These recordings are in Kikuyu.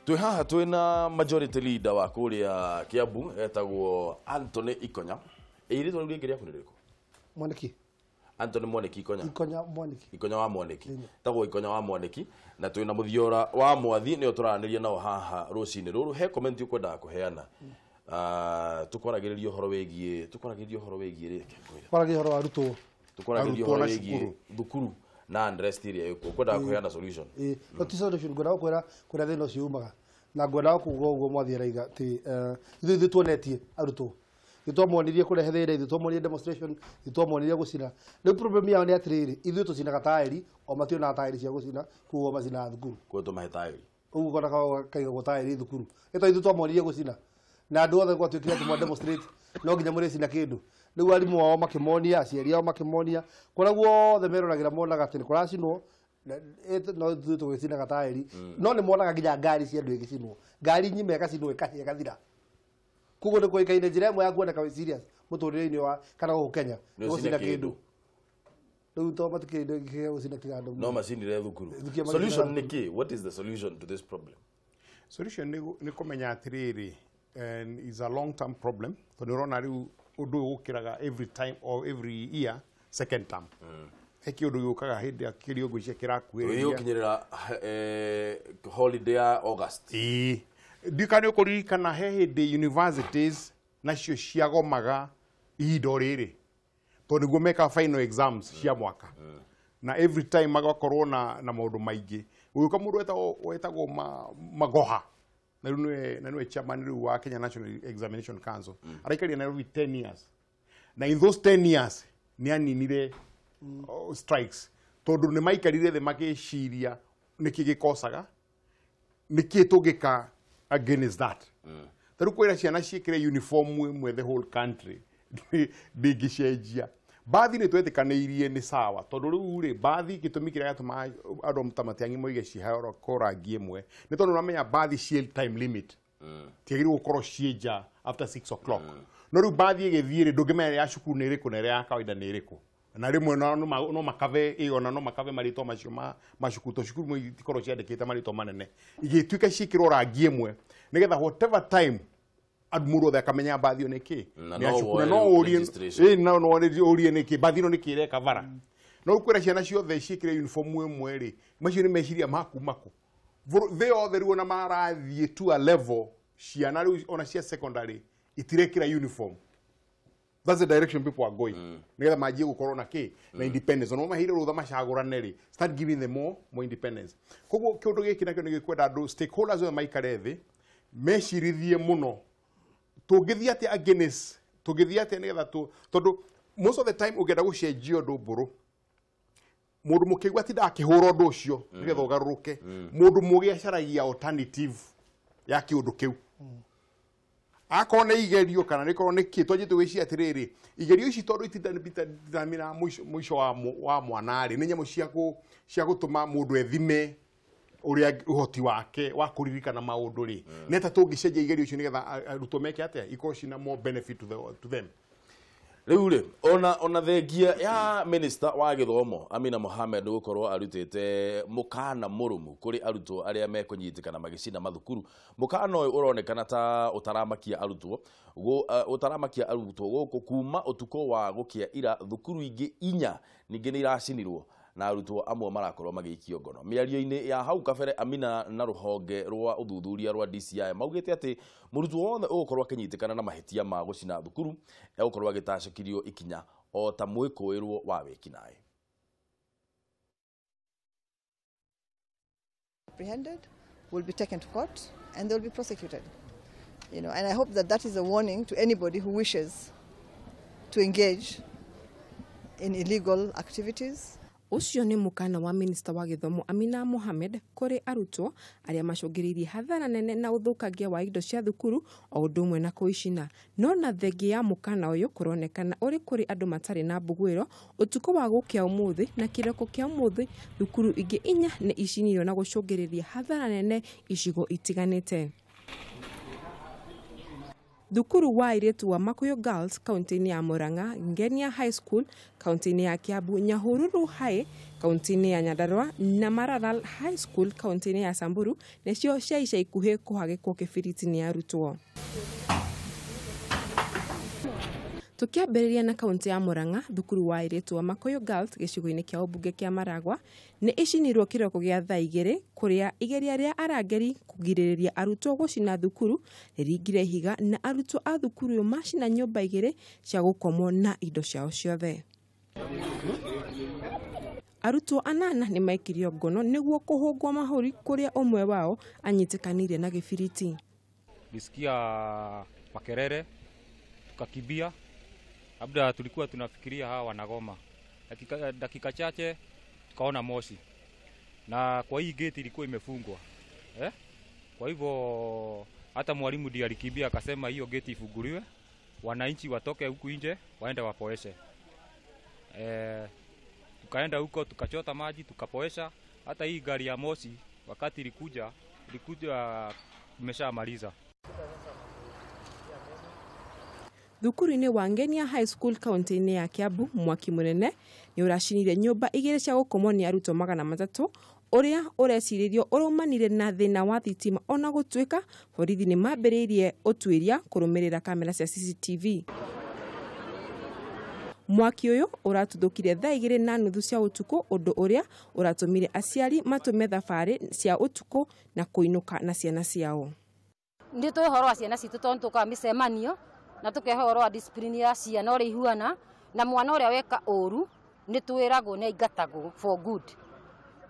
Twĩ haha twĩna majority leader wa kũrĩa Kiambu etagwo Anthony Ikonya. Ĩrĩtwa rĩu rĩngĩ rĩaku nĩ rĩrĩkũ? Mwaniki. Anthony Mwaniki Ikonya. Ikonya Mwaniki. Ikonya wa Mwaniki. Tagwo Ikonya wa Mwaniki na twĩna Muthiora wa Mwathi nĩo tũraranĩria nao haha rũcinĩ rũrũ. He comment ũkwendaga kũheana. Tũkwaragĩrĩria ũhoro wĩgiĩ rĩke ngwĩre. Kwaragĩrĩria ũhoro wa arutwo. Tũkwaragĩrĩria ũhoro wĩgiĩ thukuru na unrest ĩrĩa ĩkuo. Ũkwendaga kũheana solution. No ti solution ngwendaga kwĩra kũrĩa thĩna ũcio umaga. Na ngwendaga kuga ũguo Mwathi araiga atĩ ithuĩ tuonetie arutwo. Itwamonirie kurehe thĩna, ithuĩ twamonirie demonstration, ithuĩ twamonirie gũcina. Rĩu problem yao nĩ atĩrĩrĩ, ithuĩ tũcinaga taĩri, o mationaga taĩri cia gũcina, koguo macinaga thukuru. Koguo tũmahe taĩri. Ũguo ũkona kaigagwo taĩri thukuru. Ĩto ithuĩ twamonirie gũcina. Na andũ othe gwatuĩkire atĩ mwa demonstrate, no nginya mũrĩcina kĩndũ. Rĩu arimũ ao makĩmonia, aciari ao makĩmonia, kũrĩa guothe meroragĩra monaga atĩ nĩ kũracinwo, no ithuĩ tũgĩcinaga taĩri. No nĩ monaga nginya ngari cia andũ ĩgĩcinwo. Ngari nyima ĩgacinwo ĩkahĩa ĩgathira. Koguo nĩ kũĩkaine njĩra ĩmwe ya kuoneka wĩ serious mũtũrĩre-inĩ wa kana gũkũ Kenya nĩ gũcina kĩndũ. Rĩu to matikĩrĩ indo ingĩ gĩa gũcina tiga andũ. No macinire thukuru. Solution nĩ kĩ? What is the solution to this problem? Solution nĩ kũmenya atĩrĩrĩ, and is a long term problem. Tondũ ũrona rĩu ũndũ ũyũ ũkĩraga every time or every year second term. He kĩũndũ gĩũkaga hĩndĩ ya kĩrĩa ngwĩciria kĩrakuhĩrĩria. Ũgĩkinyĩrĩra holiday ya August. Ĩĩ. Ndikane ũkũririkana he hĩndĩ universities nacio ciagomaga ihinda o rĩrĩ tondũ nĩguo mekaga final exams cia mwaka na every time magakorwo na maũndũ maingĩ. Gũgĩũka mũndũ wetagwo Magoha na nĩwe chairman rĩu wa Kenya National Examination Council. Araikarire Nairobi 10 years na in those 10 years nĩ aninire strikes tondũ nĩ maikarire thĩ magĩciria nĩkĩ gĩkocaga, nĩkĩ tũngĩka against that. Taru kwĩra ciana ciĩkĩre uniform ĩmwe the whole country ndĩngĩcenjia. Bathi nĩ twetĩkanĩirie nĩ sawa tondũ rĩu rĩ bathi gĩtũmi kĩrĩa gĩatũmaga andũ ta Matiang'i moige cihaorwo rangi ĩmwe nĩ tondũ ũramenya bathi ciĩ time limit. Tiagĩrĩirwo gũkorwo ciĩ nja after 6 o'clock. No rĩu bathi ĩgĩthiĩ rĩ ndũngĩmenya ya cukuru nĩ ĩrĩkũ na ĩrĩa ya kawaida nĩ ĩrĩkũ. Na rĩmwe no makave ĩyo na no makave marĩtwa macio ma cukuru tondũ cukuru imwe itikoragwo ciandĩkĩte marĩtwa manene. Igĩtuĩka ciĩkĩrwo rangi ĩmwe nĩgetha whatever time andũ mũndũ othe akamenya bathi ĩyo nĩ kĩ. Na no ũrie no ũrie nĩ kĩ bathi ĩno nĩ kĩ ĩreka bara. No ũkwĩra ciana ciothe ciĩkĩre uniform ĩmwe rĩ macio nĩ meciria maku makũ. Thĩ yothe rĩu ona marathiĩ to a level ciana rĩu ona cia secondary itirekĩra uniform. That's the direction people are going. Nĩgetha manjie gũkorwo na kĩ na independence. Ona maheire rũtha macagũrane rĩ, start giving them more independence. Koguo kĩũndũ gĩkĩ nakĩo nĩ gĩkwenda andũ stakeholders othe maikare thĩ mecirithie mũno tũngĩthiĩ atĩa against, tũngĩthiĩ atĩa nĩgetha tondũ most of the time ũngĩenda gũcenjia ũndũ mbũrũ mũndũ mũkĩigua atindaga akĩhũra ũndũ ũcio nĩgetha ũgarũrũke. Mũndũ mũgĩ acaragia alternative ya kĩũndũ kĩu. Akorwo nĩ igerio kana nĩ korwo nĩ kĩ twanjĩte gwĩciria atĩrĩrĩ igerio ici tondũ itithamĩra mũico wa mwana rĩ nĩ nyamũ cia gũtũma mũndũ ethime ũrĩa ũhoti wake wa kũririkana maũndũ rĩ nĩ ta tũngĩcenjia igerio icio nĩgetha arutwo meke atĩa ikorwo cina more benefit to them. Rĩu rĩ ona thengia ya minister wa gĩthomo Amina Mohamed gũkorwo arutĩte mũkana mũrũmu kũrĩ arutwo arĩa mekũnyitĩkana magĩcina mathukuru. Mũkana ũyũ ũronekana ta ũtaramakia arutwo gũkũ kuma ũtukũ wa gũkĩa ira thukuru ingĩ inya ningĩ nĩ iracinirwo na arutwo amwe marakorwo magĩikio ngono. Mĩario-inĩ ya hau kabere Amina na rũhonge rwa ũthuthuria rwa DCI maugĩte atĩ mũrutwo wothe ũgũkorwo akĩnyitĩkana na mahĩtia ma gũcina thukuru egũkorwo agĩtacũkĩrio ikinya o ta mwĩkũĩrwo wa wĩkinaĩ. Apprehended will be taken to court and they will be prosecuted. You know, and I hope that that is a warning to anybody who wishes to engage in illegal activities. Ũcio nĩ mũkana wa minista wa gĩthomo Amina Mohamed kũrĩ arutwo arĩa macũngĩrĩirie hathara nene na ũthũkangia wa indo cia thukuru o ũndũ ũmwe na kũicina. No na thengia ya mũkana ũyũ kũronekana ũrĩ kũrĩ andũ matarĩ na mbuguĩro ũtukũ wa gũkĩa ũmũthĩ na kĩroko kĩa ũmũthĩ thukuru ingĩ inya nĩ icinirwo na gũcũngĩrĩria hathara nene icigo itiganĩte. Thukuru wa airĩtu wa Makuyu Girls kaunti-inĩ ya Murang'a, Ngenia High School kaunti-inĩ ya Kiambu, Nyahururu High kaunti-inĩ ya Nyandarua na Maralal High School kaunti-inĩ ya Samburu nĩcio cia ica ikuhĩ kũhagĩkwo kĩbiriti nĩ arutwo. Tukiambĩrĩria na kaunti ya Murang'a, thukuru wa airĩtu wa Makuyu Girls gĩcigo-inĩ kĩa ũmbunge kĩa Maragwa nĩ ĩcinirwo kĩroko gĩa thaa 2 kũrĩa igeria rĩa arangĩri kũgirĩrĩria arutwo gũcina thukuru rĩringire ihiga na arutwo a thukuru ĩyo macina nyũmba 2 cia gũkomwo na indo ciao ciothe. Arutwo 8 nĩ maikirio ngono nĩguo kũhũngwo mahũri kũrĩa ũmwe wao anyitĩkanire na gĩbiriti. Nilisikia makelele tukakimbia, labda tulikuwa tunafikiria hawa wanagoma. Dakika chache tukaona moshi, na kwa hii gate ilikuwa imefungwa. Kwa hivyo hata mwalimu ndiye alikimbia akasema hiyo gate ifunguliwe, wananchi watoke huku nje waende wapoeshe. Tukaenda huko tukachota maji tukapoesha. Hata hii gari ya moshi wakati ilikuja imeshamaliza. Thukuru-inĩ wa Ngenia High School kaunti-inĩ ya Kiambu, mwaki mũnene nĩ ũracinire nyũmba 2 cia gũkomwo nĩ arutwo 300 ũrĩa ũrecirĩrio ũraumanire na thĩna wa thitima, ona gũtuĩka borithi nĩ mambĩrĩirie ũtuĩria kũrũmĩrĩra kamera cia CCTV. Mwaki ũyũ ũratuthũkire thaa 2:30 cia ũtukũ, ũndũ ũrĩa ũratũmire aciari matũme thabarĩ cia ũtukũ na kũinũka na ciana ciao. Nĩ tũĩ ũhoro wa ciana citũ tondũ tũkaga mĩcemanio na tukehe ũhoro wa discipline ya ciana ũrĩa ihuana, na mwana ũrĩa weka ũru nĩ twĩragwo nĩ aingatagwo for good.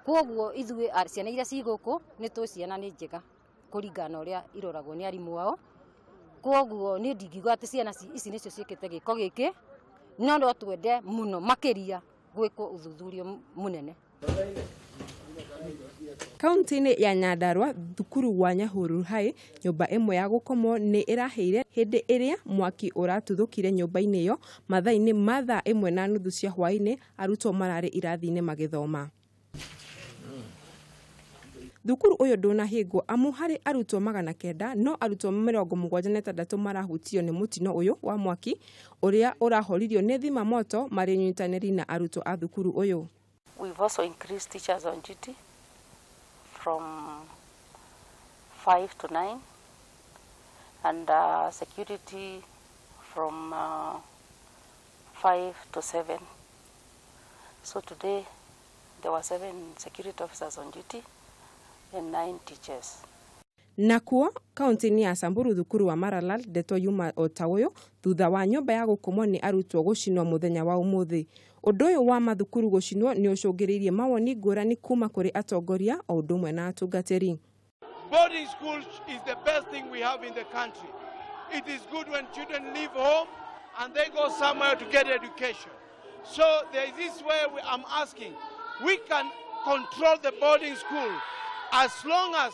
Kwoguo ithuĩ ciana iria ci gũkũ nĩ tũĩ ciana nĩ njega kũringana na ũrĩa iroragwo nĩ arimũ ao. Kwoguo niĩ ndingiuga atĩ ciana ici nĩcio ciĩkĩte gĩko gĩkĩ, no twende mũno makĩria gwĩkwo ũthuthuria mũnene. Kaunti-inĩ ya Nyandarua, thukuru wa Nyahururu High, nyũmba ĩmwe ya gũkomwo nĩ ĩrahĩire hĩndĩ ĩrĩa mwaki ũratuthũkire nyũmba-inĩ ĩyo mathaa-inĩ ma thaa 1:30 cia hwaĩ-inĩ, arutwo mararĩ irathi-inĩ magĩthoma. Thukuru ũyũ ndũnahingwo amu harĩ arutwo 900 no arutwo 76 marahutio nĩ mũtino ũyũ wa mwaki ũrĩa ũrahoririo nĩ thima moto marĩ nyitanĩri na arutwo a thukuru ũyũ. We've also increased teachers on duty from 5 to 9 and security from 5 to 7. So today there were 7 security officers on duty and 9 teachers. Nakuo kaunti-inĩ ya Samburu, thukuru wa Maralal ndeto yuma o ta ũyũ thutha wa nyũmba ya gũkomwo nĩ arutwo gũcinwo mũthenya wa ũmũthĩ. Ũndũ ũyũ wa mathukuru gũcinwo nĩ ũcũngĩrĩirie mawoni ngũrani kuma kũrĩ atongoria o ũndũ ũmwe na atungatĩri. Boarding school is the best thing we have in the country. It is good when children leave home and they go somewhere to get education. So there is this way I'm asking, we can control the boarding school as long as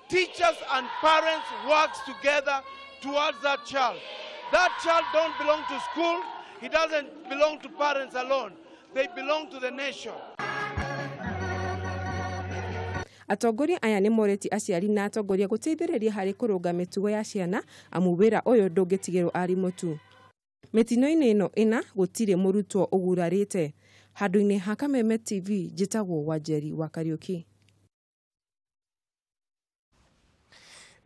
teachers and parents work together towards that child. That child don't belong to school. He doesn't belong to parents alone. They belong to the nation. Atongoria aya nĩ morĩtie aciari na atongoria gũteithĩrĩria harĩ kũrũnga mĩtugo ya ciana amu wĩra ũyũ ndũngĩtigĩrwo arimũ tu. Mĩtino-inĩ ĩno ĩna gũtirĩ mũrutwo ũgurarĩte. Handũ-inĩ ha Kameme TV, njĩtagwo Wanjeri wa Kariũki.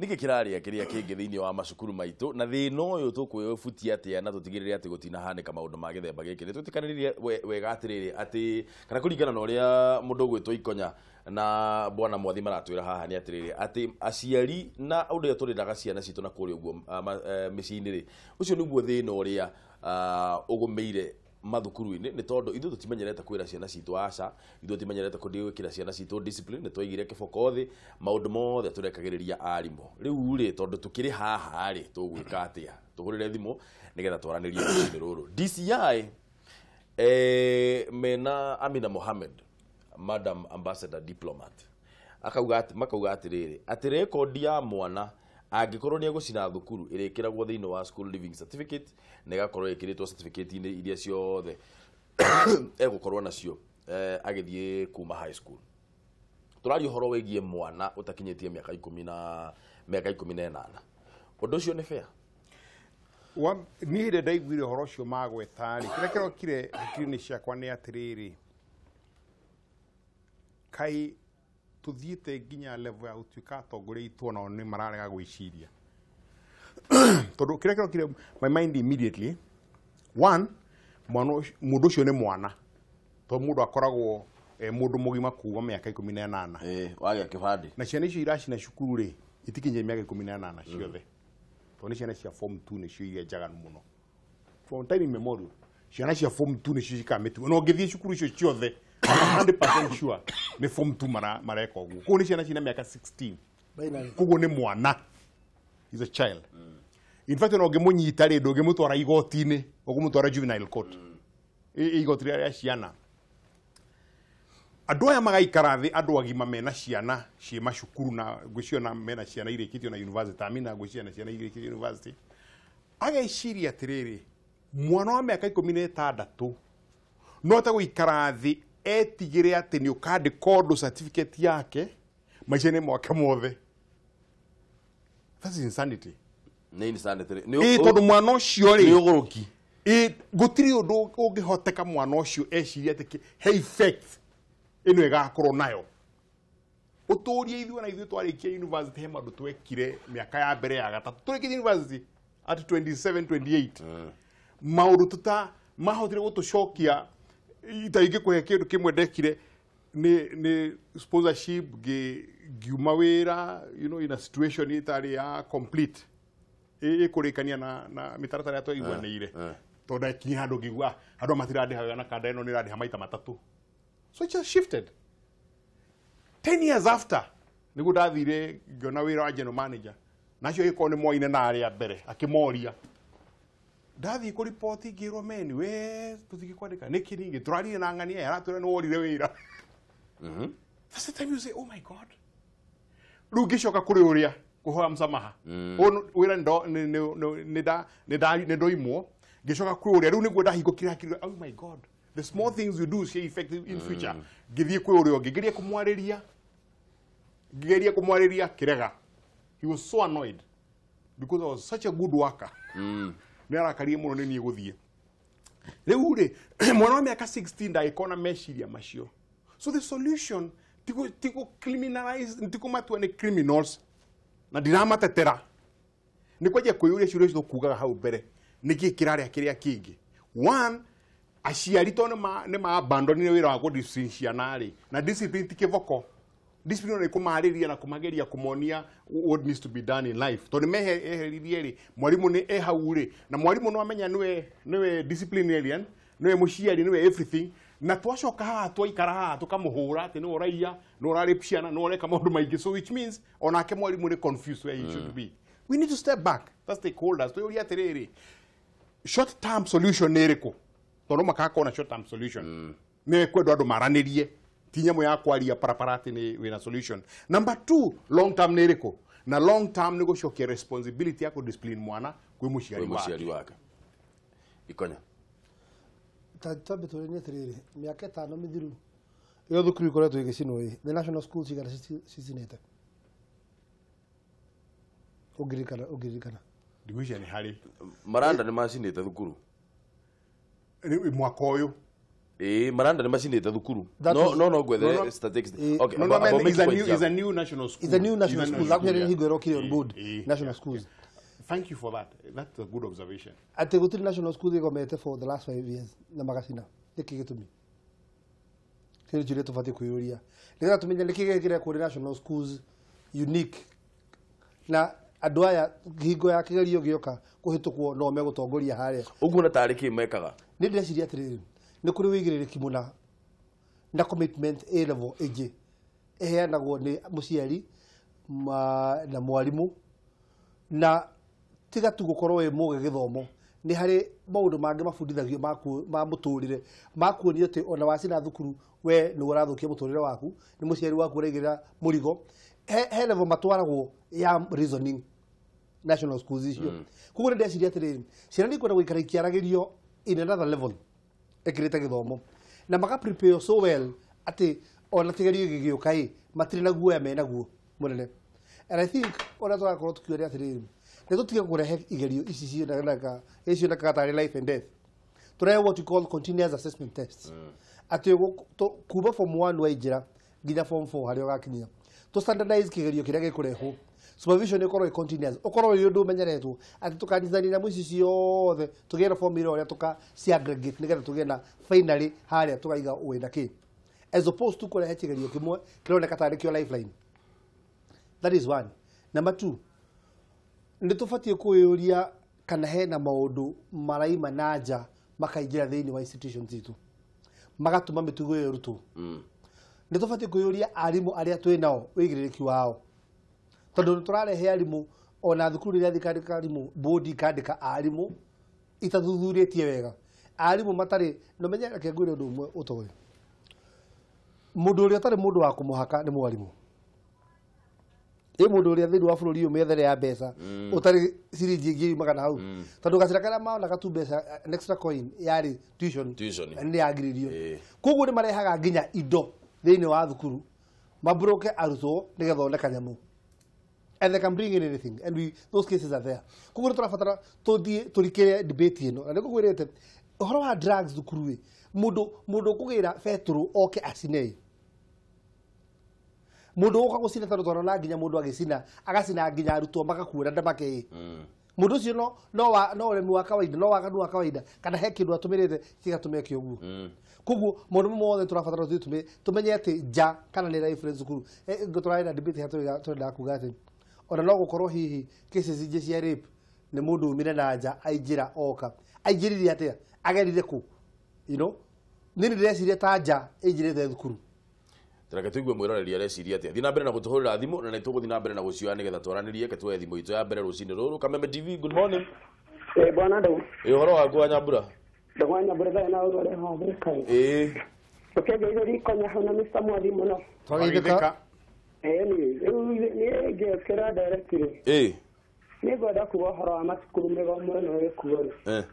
Nĩkĩ kĩraria kĩrĩa kĩngĩ thĩinĩ wa macukuru maitũ na thĩna ũyũ tũkwĩũbutia atĩa na tũtigĩrĩre atĩ gũtinahanĩka maũndũ ma gĩthemba gĩkĩ? Nĩ twĩtĩkanĩrire wega atĩrĩrĩ atĩ kana kũringana na ũrĩa mũndũ ũgwĩtwo Ikonya na bwana Mwathi maratwĩra haha nĩ atĩrĩrĩ atĩ aciari na ũrĩa tũrĩraga ciana citũ na kũrĩa ũguo mĩciĩ-inĩ rĩ, ũcio nĩguo thĩna ũrĩa ũgũmĩire mathukuru-inĩ, nĩ tondũ ithuĩ tũtimenyerete kwĩra ciana citũ aca, ithuĩ tũtimenyerete gwĩkĩra ciana citũ discipline, nĩ twaigire kĩboko thĩ, maũndũ mothe tũrekagĩrĩria arimũ. Rĩu rĩ, tondũ tũkĩrĩ haha rĩ, tũgwĩka atĩa? Tũhũrĩre thimũ nĩgetha twaranĩrie rũcinĩ rũrũ. DCI mena Amina Mohamed, Madam Ambassador Diplomat, akauga makauga atĩrĩrĩ atĩ rekondi ya mwana angĩkorwo nĩ egũcina thukuru ĩrĩkĩragwo thĩinĩ wa school living certificate na ĩgakorwo ĩkĩrĩtwo certificate-inĩ iria ciothe egũkorwo nacio agĩthiĩ kuma high school. Tũraria ũhoro wĩgiĩ mwana ũtakinyĩtie mĩaka 18. Ũndũ ũcio nĩ fair? Niĩ hĩndĩ ndaiguire ũhoro ũcio magweta rĩ, kĩrĩa kĩrokire hakiri-inĩ ciakwa nĩ atĩrĩrĩ, kaĩ tũthiĩte nginya level ya gũtuĩka atongoria aitũ onao nĩ mararega gwĩciria. Tondũ kĩrĩa kĩrokire my mind immediately, one, mwana mũndũ ũcio nĩ mwana, tondũ mũndũ akoragwo mũndũ mũgima kuma mĩaka 18. Wagĩa kĩbandĩ. Na ciana icio iracina cukuru rĩ, itikinyia mĩaka 18 ciothe. Tondũ nĩ ciana cia form 2 nĩcio iria njaganu mũno. From time immemorial, ciana cia form 2 nĩcio cikaga mĩtugo. Na ũngĩthiĩ cukuru icio ciothe, I'm 100% sure nĩ form 2 mareka ũguo. Koguo nĩ ciana ciĩna mĩaka 16. Koguo nĩ mwana. He's a child. In fact, ona ũngĩmũnyita rĩ, ndũngĩmũtwara igoti-inĩ, ũkũmũtwara juvenile court. Igoti rĩa ciana. Andũ aya magaikara thĩ, andũ agima mena ciana ciĩ macukuru na ngwĩciria mena ciana irĩkĩtio na university, amina ngwĩciria na ciana irĩkĩtio university. Ageciria atĩrĩrĩ, mwana wa mĩaka 16 no ate gũikara thĩ etigĩre atĩ nĩ ũkandĩka ũndũ certificate yake maica-inĩ mwake mothe. That's insanity. Nĩ insanity. Tondũ mwana ũcio rĩ, nĩ ũgũrũki. Gũtirĩ ũndũ ũngĩhoteka mwana ũcio ecirie atĩ he effect ĩno ĩgakorwo nayo. Ũtũrie ithuĩ na ithuĩ twarĩkia university he maũndũ twekire mĩaka ya mbere ya gatatũ. Tũrĩkĩtie university at 27, 28. Maũndũ tũta mahotire gũtũcokia ita ingĩkũhe kĩndũ kĩmwe ndekire nĩ sponsorship ngiuma wĩra, you know, in a situation ĩtarĩ ya complete ĩkũrĩkania na mĩtaratara ĩrĩa twaiguanĩire. Tondũ ndakinya handũ ngĩigua andũ matirandĩha wega na kanda ĩno nĩrandĩha maita matatũ. So it just shifted. 10 years after, nĩguo ndathire ngĩona wĩra wa general manager. Nacio ĩkorwo nĩ moine na arĩa mbere, akĩmoria. Ndathiĩ kũripoti ngĩrwo meni, we tũtingĩkwandĩka nĩkĩ ningĩ tũrarire na ng'ania aratwĩra nĩ worire wĩra. That's the time you say, oh my God. Rĩu ngĩcoka kũrĩ ũrĩa kũhoya msamaha. Wĩra nĩ ndoimwo, ngĩcoka kwĩ ũrĩa rĩu nĩguo ndahingũkire hakiri, oh my God. The small things you do see effective in future. Ngĩthiĩ kwĩ ũrĩa ũngĩ, ngĩgeria kũmwarĩria kĩrega. He was so annoyed because I was such a good worker. Nĩ arakarire mũno nĩ niĩ gũthiĩ. Rĩu rĩ, mwana wa mĩaka 16 ndagĩkorwo na meciria macio. So the solution tigo criminalize, tigo matua nĩ criminals na ndiramatetera. Nĩ kwanjia kwĩyũria ciũria icio tũkugaga hau mbere. Nĩkĩ kĩrarĩa kĩrĩa kĩngĩ? One, aciari to nĩ ma-abandonire wĩra wa kũ-discipline ciana rĩ, na discipline ti kĩboko. Discipline nĩ kũmarĩria na kũmageria kũmonia what needs to be done in life. Tondũ meheririe rĩ, mwarimũ nĩ e hau rĩ, na mwarimũ no amenya nĩwe disciplinarian, nĩwe mũciari, nĩwe everything. Na twacoka haha twaikara haha tũkamũhũra atĩ nĩwe ũraiya, nĩwe ũrarĩp ciana, nĩwe ũreka maũndũ maingĩ. So which means onake mwarimũ nĩ confused where he should be. We need to step back. That's stakeholders. Twĩyũrie atĩrĩrĩ, short term solution nĩ ĩrĩkũ? Tondũ makakorwo na short term solution. Nĩ kwendwo andũ maranĩrie, ti nyamũ ya kwaria parapara atĩ nĩ wĩna solution. Number two, long term nĩ ĩrĩkũ? Na long term nĩ gũcokia responsibility ya kũ-discipline mwana kwĩ mũciari wake. Ikonya. Twambe tũrenie atĩrĩrĩ, mĩaka 5 mĩthiru ĩyo thukuru ikoretwo ĩgĩcinwo ĩ, the national school cigana cicinĩte? Ũngĩririkana. Ndigwĩciria nĩ harĩ. Maranda nĩ macinĩte thukuru. Mwaka ũyũ. Maranda nĩ macinĩte thukuru. No ngwethere statistics. Okay, no, is a new national school. Is a new national school. Actually, hingo ĩrokire on board national schools. Thank you for that. That's a good observation. Atĩ gũtirĩ national school ĩgomete for the last 5 years na magacina. Nĩkĩ gĩtũmi? Kĩrĩ kĩũria tũbatiĩ kwĩyũria. Nĩgetha tũmenye nĩkĩ gĩkĩre kũrĩ national schools unique. Na andũ aya hingo ya kĩgerio gĩoka kũhĩtũkwo no megũtongoria harĩa. Ũguo na tarĩ kĩ mekaga? Nĩ ndĩreciria atĩrĩrĩ, nĩ kũrĩ wĩigĩrĩrĩki mũna na commitment A level ĩngĩ ĩheanagwo nĩ mũciari na mwarimũ, na tiga tu gũkorwo wĩ mũgĩ gĩthomo, nĩ harĩ maũndũ mangĩ mabundithagio ma mũtũrĩre makuonia atĩ ona wacina thukuru we nĩ ũrathũkia mũtũrĩre waku, nĩ mũciari waku ũraigĩrĩra mũrigo. He level matwaragwo ya reasoning national schools icio. Koguo nĩ ndeciria atĩrĩrĩ, ciana nĩ ikwenda gũikara ikĩaragĩrio in another level ĩkĩrĩte gĩthomo, na maka prepare so well atĩ ona kĩgerio gĩgĩũka ĩ matirĩ na guoya menaguo mũnene. And I think ũrĩa tũrakorwo tũkiuga nĩ atĩrĩrĩ, Nĩ tũtige kũrehe igerio ici cionekaga icionekaga tarĩ life and death. Tũrehe what we call continuous assessment tests. Atĩ kuma form 1 waingĩra nginya form 4 harĩa ũgakinyia. Tũ standardize kĩgerio kĩrĩa gĩkũrehwo. Supervision ĩkorwo ĩ continuous. Ũkorwo wĩ ũndũ ũmenyeretwo atĩ tũkanyitithania nyamũ ici ciothe tũgĩe na formula ũrĩa tũka ci aggregate nĩgetha tũgĩe na finally harĩa tũkaiga wĩna kĩ. As opposed to kũrehe kĩgerio kĩmwe kĩroneka tarĩ kĩo lifeline. That is one. Number two, nĩ tũbatiĩ kwĩyũria kana hena maũndũ maraima na nja makaingĩra thĩinĩ wa institutions citũ magatũma mĩtugo ĩyo ĩrutwo. Nĩ tũbatiĩ kwĩyũria arimũ arĩa twĩ nao wĩigĩrĩrĩki wao, tondũ nĩ tũrarehe arimũ ona thukuru rĩrĩa thikandĩka arimũ bodi ikandĩka arimũ itathuthurĩtie wega arimũ matarĩ no menye. Reke ngwĩre ũndũ ũmwe ũtoĩ, mũndũ ũrĩa ũtarĩ mũndũ wa kũmũhaka nĩ mwarimũ. Ĩ mũndũ ũrĩa thĩinĩ wa bũrũri ũyũ mĩethere ya mbeca ũtarĩ ciringi ĩngĩ yumaga na hau, tondũ gacĩra karĩa maonaga tu mbeca, an extra coin yarĩ tuition. Tuition. Nĩ yagiririo, koguo nĩ marehaga nginya indo thĩinĩ wa thukuru mabroke arutwo nĩgetha one kanyamũ, and they can bring in anything, and we those cases are there. Koguo nĩ tũrabatara tũthiĩ tũrikĩre debate ĩno, na nĩ ngũkwĩrĩte ũhoro wa drugs thukuru ĩ mũndũ ũkũgĩra betũrũ oke acine mũndũ ũka gũcina, tondũ twarona nginya mũndũ agĩcina agacina nginya arutwo magakuĩra ndamake. Mũndũ ũcio no ũremi wa kawaida, no waganu wa kawaida, kana he kĩndũ atũmĩrĩte gĩgatũma eke ũguo. Koguo maũndũ mamwe mothe tũrabatara tũthiĩ tũmenye atĩ nja kana nĩ influence thukuru. Tũrarĩ na debate haha tũrendaga kuga atĩ ona no gũkorwo hihi cases ingĩ cia rape nĩ mũndũ umire na nja aingĩra oka aingĩrire atĩa agerire kũ, niĩ nĩ ndĩreciria ta nja ĩingĩrĩte thukuru. Reke tũigue mwĩroreri areciria atĩa. Thiĩ na mbere na gũtũhũrĩra thimũ na nĩ tũgũthiĩ na mbere na gũcioya nĩgetha twaranĩrie. Reke tuoye thimũ itũ ya mbere rũcinĩ rũrũ. Kameme TV, good morning. Eh, bwana ndo. Ĩ ũhoro waku wa Nyambura? Ndo wa Nyambura thaa na ũrĩa wa thirikari. Ĩ. Ũkĩngeithia riko nyaho na Mr. Mwathi mũno. Twageithĩka. Eh, ni rĩu niĩ ngĩũkĩra directly. Ĩ. Nĩ ngwenda kuga ũhoro wa macukuru mĩgomo ĩno ĩkuo rĩ.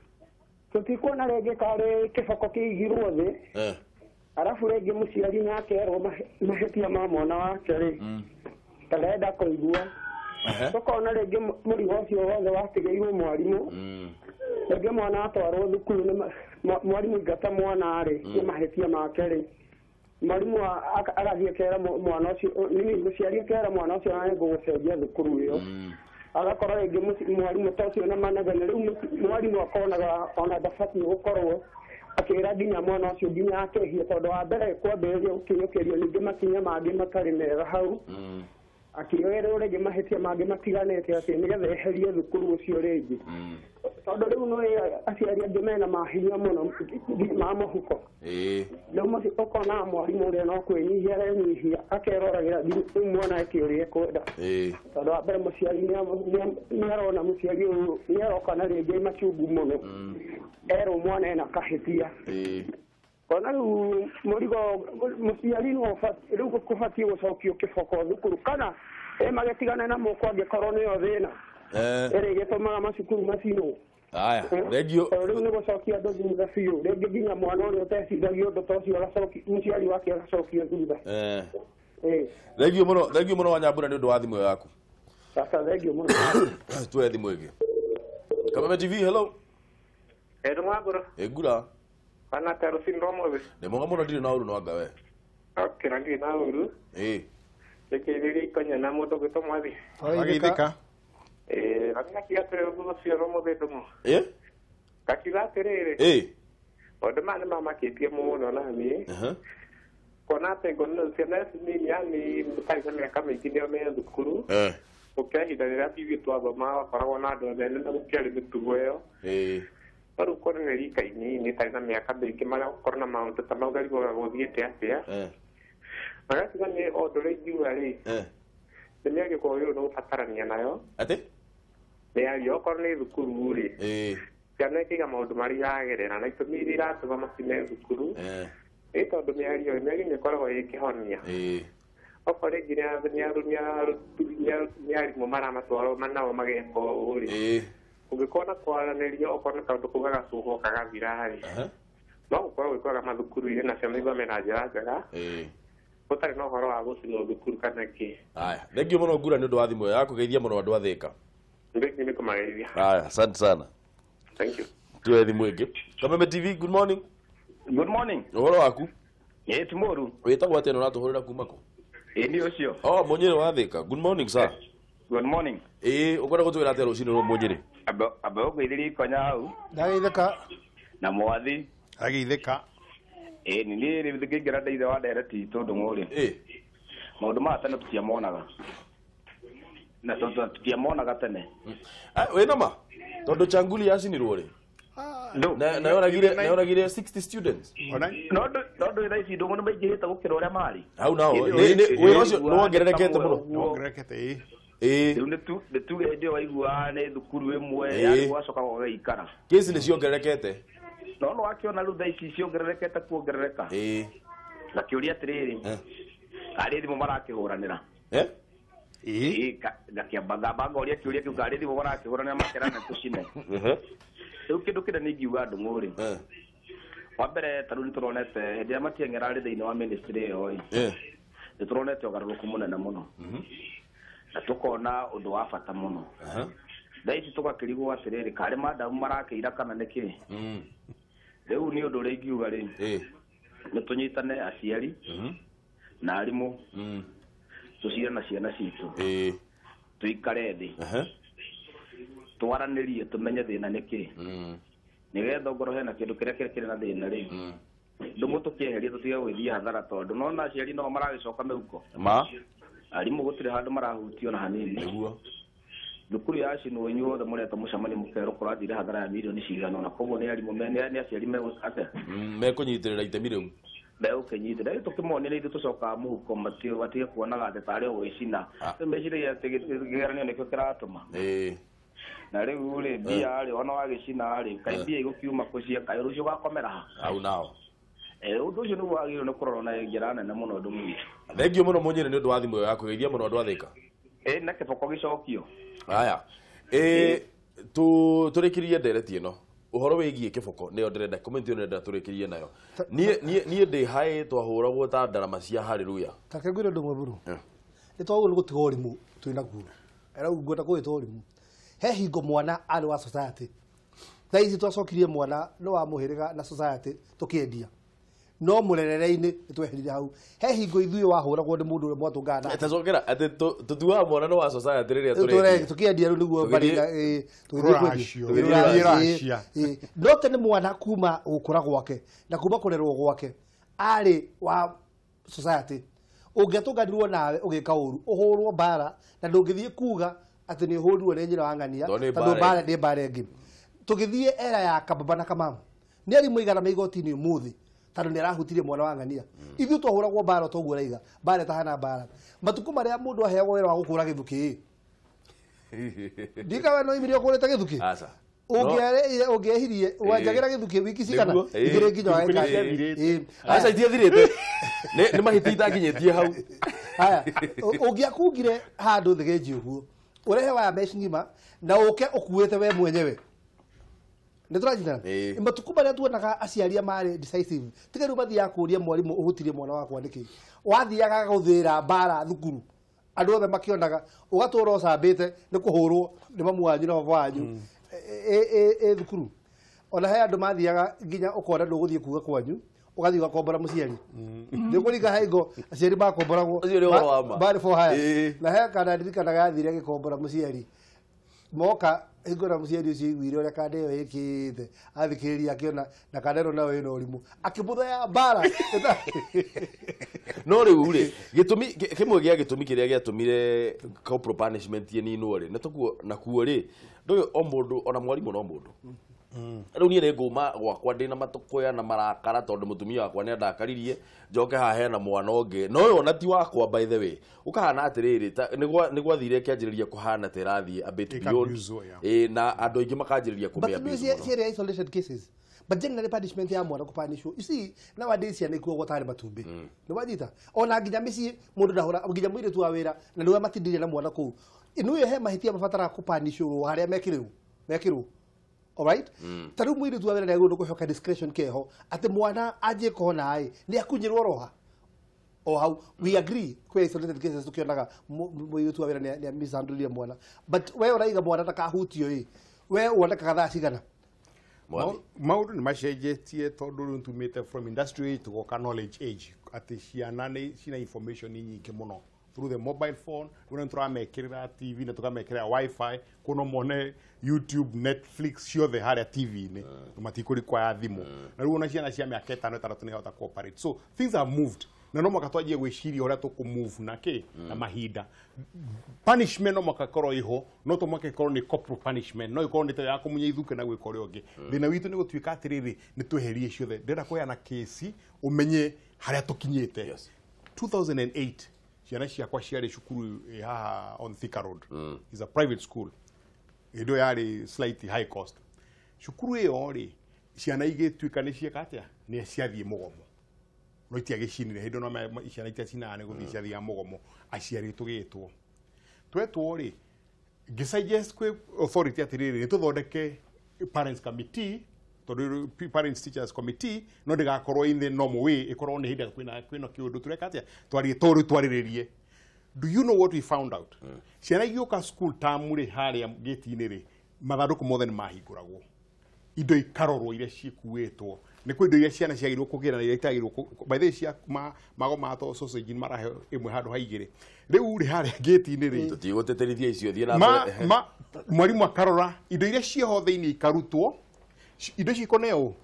Tũtikuona rĩngĩ karĩ kĩboko kĩigirwo thĩ. Arabu rĩngĩ mũciari nĩakerwo mahĩtia ma mwana wake rĩ, ndarenda kũigua. Tũkona rĩngĩ mũrigo ũcio wothe watigĩirwo mwarimũ. Rĩngĩ mwana atwarwo thukuru nĩ mwarimũ ingata mwana rĩ nĩ mahĩtia make rĩ, mwarimũ agathiĩ akera mwana ũcio nini, mũciari akera mwana ũcio na nĩngũgũcenjia thukuru ĩyo. Agakorwo rĩngĩ mwarimũ ta ũcio na manegene rĩu mwarimũ akonaga ona ndabatiĩ gũkorwo akĩra nginya mwana ũcio nginya akehia, tondũ wa mbere kwambĩrĩria gũkinyũkĩrio ningĩ makinya mangĩ matarĩ mega hau, akĩoerwo rĩngĩ mahĩtia mangĩ matiganĩte atĩ nĩgetha eherie thukuru ũcio rĩngĩ, tondũ rĩu no aciari angĩ mena mahinya mũno ma mũhuko. Rĩu ũkona mwarimũ ũrĩa no kwĩnyihia arenyihia akeroragĩra rĩu mwana eke ũrĩa ekwenda, tondũ wa mbere mũciari nĩarona mũciari ũyũ nĩaroka na rĩngĩ machungu mũno erwo mwana ena kahĩtia. Ona rĩu mũrigo mũciari no rĩu kũbatiĩ gũcokio kĩboko thukuru kana magĩtigane na mũko angĩkorwo nĩyo thĩna ĩrĩa ĩgĩtũmaga macukuru macinwo. Aya, thank you. Rĩu nĩ gũcokia andũ thutha biũ, rĩngĩ nginya mwana ũrĩa ũteciragia ũndũ ta ũcio mũciari wake agacokio thutha. Thank you mũno, thank you mũno wa Nyambura nĩ ũndũ wa thimũ ĩyo yaku. Sasa thank you mũno. Tuoye thimũ ĩngĩ. Kameme TV, hello. Ero Mwaguro. Ĩ ngura. Kana ta rũcinĩ rwa ũmũthĩ. Nĩ mwega mũno, ndirĩ na ũru no anga we. Okay, na ndirĩ na ũru. Ĩ. Rĩkĩrĩria ikonya na mũndũ gwĩtwo Mwathi. Twageithĩka. Ĩ, na ngakiuga atĩrĩrĩ rũcinĩ rwa ũmũthĩ ndũng'ũ. Ĩ? Ngakiuga atĩrĩrĩ. Ĩ. Maũndũ maya nĩ mamakĩtie mũno na niĩ. Kuona atĩ ngono ciana ici nini yani matarĩ na mĩaka mĩingĩ nĩo me thukuru. Gũkĩra ihinda rĩrĩa ithuĩ twathomaga wakoragwo na andũ anene na gũtiarĩ mĩtugo ĩyo. Rĩu kuona nĩ rika inini ĩtarĩ na mĩaka mĩingĩ magakorwo na maũndũ ta mau ngarigwo gũthiĩte atĩa. Magakiuga nĩ ũndũ ũrĩa ingiuga rĩ, nĩ mĩario kwagĩrĩirwo nĩ gũbatarania nayo. Atĩ? Mĩario okorwo nĩ thukuru rĩ, ciana ikaiga maũndũ marĩa iragerera na itũmi iria iratũma macine thukuru. Ĩ tondũ mĩario nĩ ĩkoragwo ĩ kĩhonia. Okorwo rĩngĩ nĩ arimũ maramatwara nao mageka ũũ rĩ, ũngĩkorwo na kwaranĩria okorwo nĩ kaũndũ kau gagacuhwo kagathira rĩ, no gũkorwo gwĩkwaga mathukuru-inĩ na ciana ithome na njĩra njega gũtarĩ na ũhoro wa gũcinwo thukuru kana kĩ. Aya, thank you mũno Ngura nĩ ũndũ wa thimũ ĩyo yaku. Geithia mũno andũ a Thĩka. Ndiki nĩ kũmageithia. Haya, asante sana. Thank you. Tuwe thimũ ĩngĩ. Kameme TV, good morning. Good morning. Ũhoro waku? Ĩ ti mũru. Wĩtagwo atĩa na ũratũhũrĩra kuma kũ? Ĩ nĩ ũcio. Oh, Mũnyĩrĩ wa Thĩka. Good morning sir. Good morning. Ĩ ũkwenda gũtwĩra atĩa rũcinĩ rũrũ Mũnyĩrĩ? Amba ũngeithĩrie ikonya hau. Ndageithĩka. Na mwathi. Ageithĩka. Ĩ nĩ niĩ rĩu ngĩingĩra ndeithe wa ndereti tondũ ng'ũrĩ. Ĩ. Maũndũ maya tene tũtiamonaga. Na tũtiamonaga tene. Wĩna ma? Tondũ Changuli yacinirwo rĩ? Na yoragire 60 students. No ndũ thaa ici ndũng'ũ nĩ maingĩhĩte gũkĩra ũrĩa marĩ. Hau nao wĩra ũcio nĩ wongererekete mũno. Wongererekete ĩ. Rĩu nĩ tuge hĩndĩ ĩyo waiguaga nĩ thukuru ĩmwe yarĩ gwacoka gũgaikara. Kesi nĩ ciongererekete. No nĩ wakĩona rĩu thaa ici ciongererekete kuongerereka. Na kĩũria atĩrĩrĩ, karĩ thimũ marakĩhũranĩra. Ngakĩamba ngamba ngoria kĩũria kĩu karĩ thimũ marakĩhũranĩra makerana tũcine. Rĩu kĩndũ kĩrĩa nĩ ingiuga ndũng'ũ rĩ, wa mbere ta rĩu nĩtũronete hĩndĩ ĩrĩa Matiang'i ararĩ thĩinĩ wa ministry ĩyo ĩ, nĩtũronete ũgarũrũku mũnene mũno na tũkona ũndũ wa bata mũno. Thaa ici tũgakĩrigwo atĩrĩrĩ, karĩ madamu marakĩira kana nĩkĩ? Rĩu nĩ ũndũ ũrĩa ingiuga rĩ, nĩ tũnyitane aciari na arimũ tũcire na ciana citũ, tũikare thĩ twaranĩrie tũmenye thĩna nĩkĩ, nĩgetha ongorwo hena kĩndũ kĩrĩa kĩrĩ na thĩna rĩ, ndũng'ũ tũkĩeherie tũtige gũgĩthiĩ hathara, tondũ nona aciari no maragĩcoka mĩhuko. Ma arimũ gũtirĩ handũ marahutio na hanini. Nĩguo thukuru yacinwo inyuothe mũretwo mũcemanio mũkerwo kũrathire hathara ya mirioni cigana ũna, koguo nĩ arimũ nĩ aciari atĩa mekũnyitĩrĩra itemi rĩu megũkĩnyitĩrĩra. Rĩu tũkĩmonia nĩ ithuĩ tũcokaga mũhuko, matige kuonaga atĩ tarĩ o gwĩcina, rĩu meciragia atĩ kĩgeranio nĩkĩo kĩratũma. Na rĩu rĩ mbia rĩ ona wagĩcina rĩ, kaĩ mbia igũkiuma kũ cia kaĩ rũciũ ũgakomera ha? Hau nao. Ũndũ ũcio nĩguo wagĩrĩirwo nĩ kũrorwo na njĩra nene mũno ndũng'ũ witũ. Thengiũ mũno Mũnyĩrĩ nĩ ũndũ wa thimũ ĩyo yaku, geithia mũno andũ a Thĩka. Na kĩboko gĩcokio. Haya. Tũrĩkĩrie ndereti ĩno. Ũhoro wĩgiĩ kĩboko nĩyo ndĩrenda comment ĩyo ndĩrenda tũrĩkĩrie nayo. Niĩ ndĩ haĩ twahũragwo ta ndarama cia hallelujah. Ta reke ngwĩre ũndũ ũmwe buru. Nĩ twagĩrĩirwo nĩ gũtiga ũrimũ twĩ naguo. Rĩu ngwenda kũwĩta ũrimũ. He hingo mwana arĩ wa society. Thaa ici twacokirie mwana nĩ wa mũhĩrĩga na society tũkĩendia. No mũrerere-inĩ nĩ tweherire hau. He hingo ithuĩ wahũragwo nĩ mũndũ ũrĩa mwatũngana nake. Tacokera atĩ tũtuaga mwana nĩ wa society rĩrĩa tũrendia. Tũkĩendia rĩu nĩguo tũgĩthiĩ kwendia. No tene mwana kuma gũkũra gwake na kuma kũrerwo gwake arĩ wa society. Ũngĩatũnganirwo nawe ũgĩka ũru ũhũrwo mbara na ndũngĩthiĩ kuga atĩ nĩ ũhũrirwo nĩ nyina wa ng'ania tondũ mbara nĩ mbara ĩngĩ. Tũgĩthiĩ era ya kababa na kamamu nĩ arimũ igana me igoti-inĩ ũmũthĩ tondũ nĩ arahutirie mwana wa ng'ania. Ithuĩ twahũragwo mbara toguo ũraiga mbara ĩtahana mbara. Matukũ marĩa mũndũ aheagwo wĩra wa gũkũra gĩthukĩ ndikawe no imirie ũkũrĩte gĩthukĩ ũngĩehirie wanjagĩra gĩthukĩ wiki cigana igĩrĩ nginya wagĩka. Aca itiathirĩte nĩ mahĩtia itakinyĩtie hau. Haya, ũngĩakungire handũ thĩgĩnji ũguo ũrehe waya mesh ng'ima na ũke ũkuĩte we mwenyewe. Nĩ tũranyitana? Matukũ marĩa tuonaga aciari marĩ decisive tiga rĩu mathiaga kũria mwarimũ ũhutirie mwana wakwa nĩkĩ, wathiaga gũthĩra mbara thukuru andũ othe makĩonaga, ũgatũra ũcambĩte nĩ kũhũrwo nĩ mamu wanyu na baba wanyu thukuru. Ona he andũ mathiaga nginya ũkona ndũgũthiĩ kuga kwanyu ũgathiĩ ũgakombora mũciari. Nĩ ũkũringa hingo aciari makomboragwo barĩ for hire. Na he kana ndirikanaga yathire agĩkombora mũciari moka hingo na mũciari ũcio aiguire ũrĩa kanda ĩyo ĩkĩte athikĩrĩria akĩona na kanda ĩno nayo ĩna ũrimũ akĩmũthea mbara. No rĩu rĩ gĩtũmi kĩmwe gĩa gĩtũmi kĩrĩa gĩatũmire corporal punishment ĩninwo rĩ nĩ tũkuo nakuo rĩ ndũĩ o mũndũ ona mwarimũ no mũndũ. Rĩu niĩ nĩ ngũma gwakwa ndĩna matũkũya na marakara tondũ mũtumia wakwa nĩ andakaririe njoke haha hena mwana ũngĩ no ũyũ ona ti wakwa by the way ũkahana atĩrĩrĩ nĩ gwathire ĩkĩanjĩrĩria kũhana ta ĩrathiĩ a bit beyond na andũ aingĩ makanjĩrĩria kũmĩ abuse mũno. But isolated cases but generally punishment ya mwana kũpanishwo, you see nowadays ciana ikuagwo tarĩ matumbĩ. Nĩ wanyita ona nginya mĩciĩ mũndũ ndahũra nginya mũirĩtu wa wĩra na nĩwe matindirie na mwana kũu nĩwe he mahĩtia mabataraga kũpanishwo harĩa mekĩrwo. All right? Ta rĩu mũirĩtu wa wĩra nĩ agĩrĩirwo nĩ kũheo discretion keho atĩ mwana anjie kona ĩ nĩ akunyĩrwo roha. O hau we agree kwĩ isolated cases tukionaga mũirĩtu wa wĩra nĩ mishandle mwana, but we ũraiga mwana ndakahutio ĩ, we wonekaga thaa cigana? Maũndũ nĩ macenjetie tondũ rĩu tumĩte from industrial age tũgoka knowledge age, atĩ ciana nĩ cina information nyingĩ mũno through the mobile phone. Rĩu nĩ tũramekĩrĩra TV na tũkamekĩrĩra WiFi, kũ no mone YouTube, Netflix ciothe harĩa TV-inĩ, matikũrikwaya thimũ. Na rĩu ona ciana cia mĩaka 5 6 nĩ hota cooperate, so things have moved na no mwaka twanjie gwĩciria ũrĩa tũkũmove na kĩ na mahinda. Punishment no mwaka ĩkorwo ĩho, no to mwaka ĩkorwo nĩ corporal punishment, no ĩkorwo nĩ ta ya kũmunya ithuke na gwĩka ũrĩa ũngĩ. Thĩna witũ nĩ gũtuĩka atĩrĩrĩ, nĩ tweherie ciothe. Ndĩrenda kũheana kesi ũmenye harĩa tũkinyĩte. 2008 ciana ciakwa ciarĩ cukuru haha on Thika Road. Is a private school. Hĩndĩ ĩyo yarĩ slightly high cost. Cukuru ĩyo rĩ, ciana igĩtuĩka nĩ cieka atĩa, nĩ ciathiĩ mũgomo. No itiagĩcinire hĩndĩ no ciana itiacinaga nĩ gũthiĩ ciathiaga mũgomo, aciari tũgĩtwo. Twetwo rĩ, ngĩsuggest kwĩ authority atĩrĩrĩ, nĩ tũthondeke parents committee, tondũ parents teachers committee no ndĩgakorwo in the normal way, ĩkorwo nĩ hĩndĩ kwĩna kĩũndũ tũreka atĩa, twarie tondũ twarĩrĩrie. Do you know what we found out? Ciana igĩũka school term rĩ, harĩa gate-inĩ rĩ, mathandũkũ mothe nĩ mahingũragwo, indo ikarorwo iria cikuĩtwo. Nĩ kwĩ indo iria ciana ciagĩrĩirwo kũgĩra na iria itagĩrĩirwo. By the way, cia magoma to sausage nĩ maraheo ĩmwe handũ ha igĩrĩ. Rĩu rĩ, harĩa gate-inĩ rĩ, tũtigũtĩtĩrithia icio, thiĩ na mbere. Mwarimũ akarora indo iria ciĩho thĩinĩ ikarutwo, indo icio ikoneo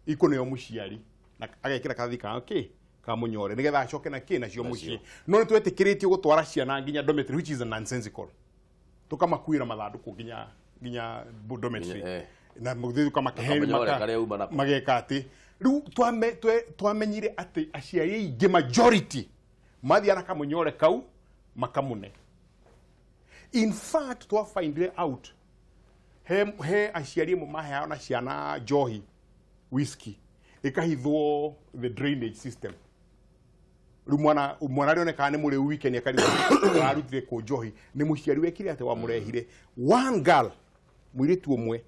ikoneo mũciari na agekĩra kathi ka kĩ ka mũnyore nĩgetha acoke na kĩ nacio mũciĩ. No nĩ twetĩkĩrĩtio gũtwara ciana nginya dormitory, which is a nonsensical. Tũkamakuĩra mathandũkũ nginya dormitory na mũthĩ tũkamakĩhe mageka atĩ. Rĩu twamenyire atĩ aciari aingĩ majority mathiaga na kamũnyore kau makamũne. In fact, twa find out he aciari amwe maheaga na ciana njohi, whisky, ĩkahithwo the drainage system. Rĩu mwana arĩonekaga nĩ mũrĩu weekend akarigwo ararutire kũ njohi, nĩ mũciari wekire atĩ wamũrehire. One girl, mũirĩtu ũmwe,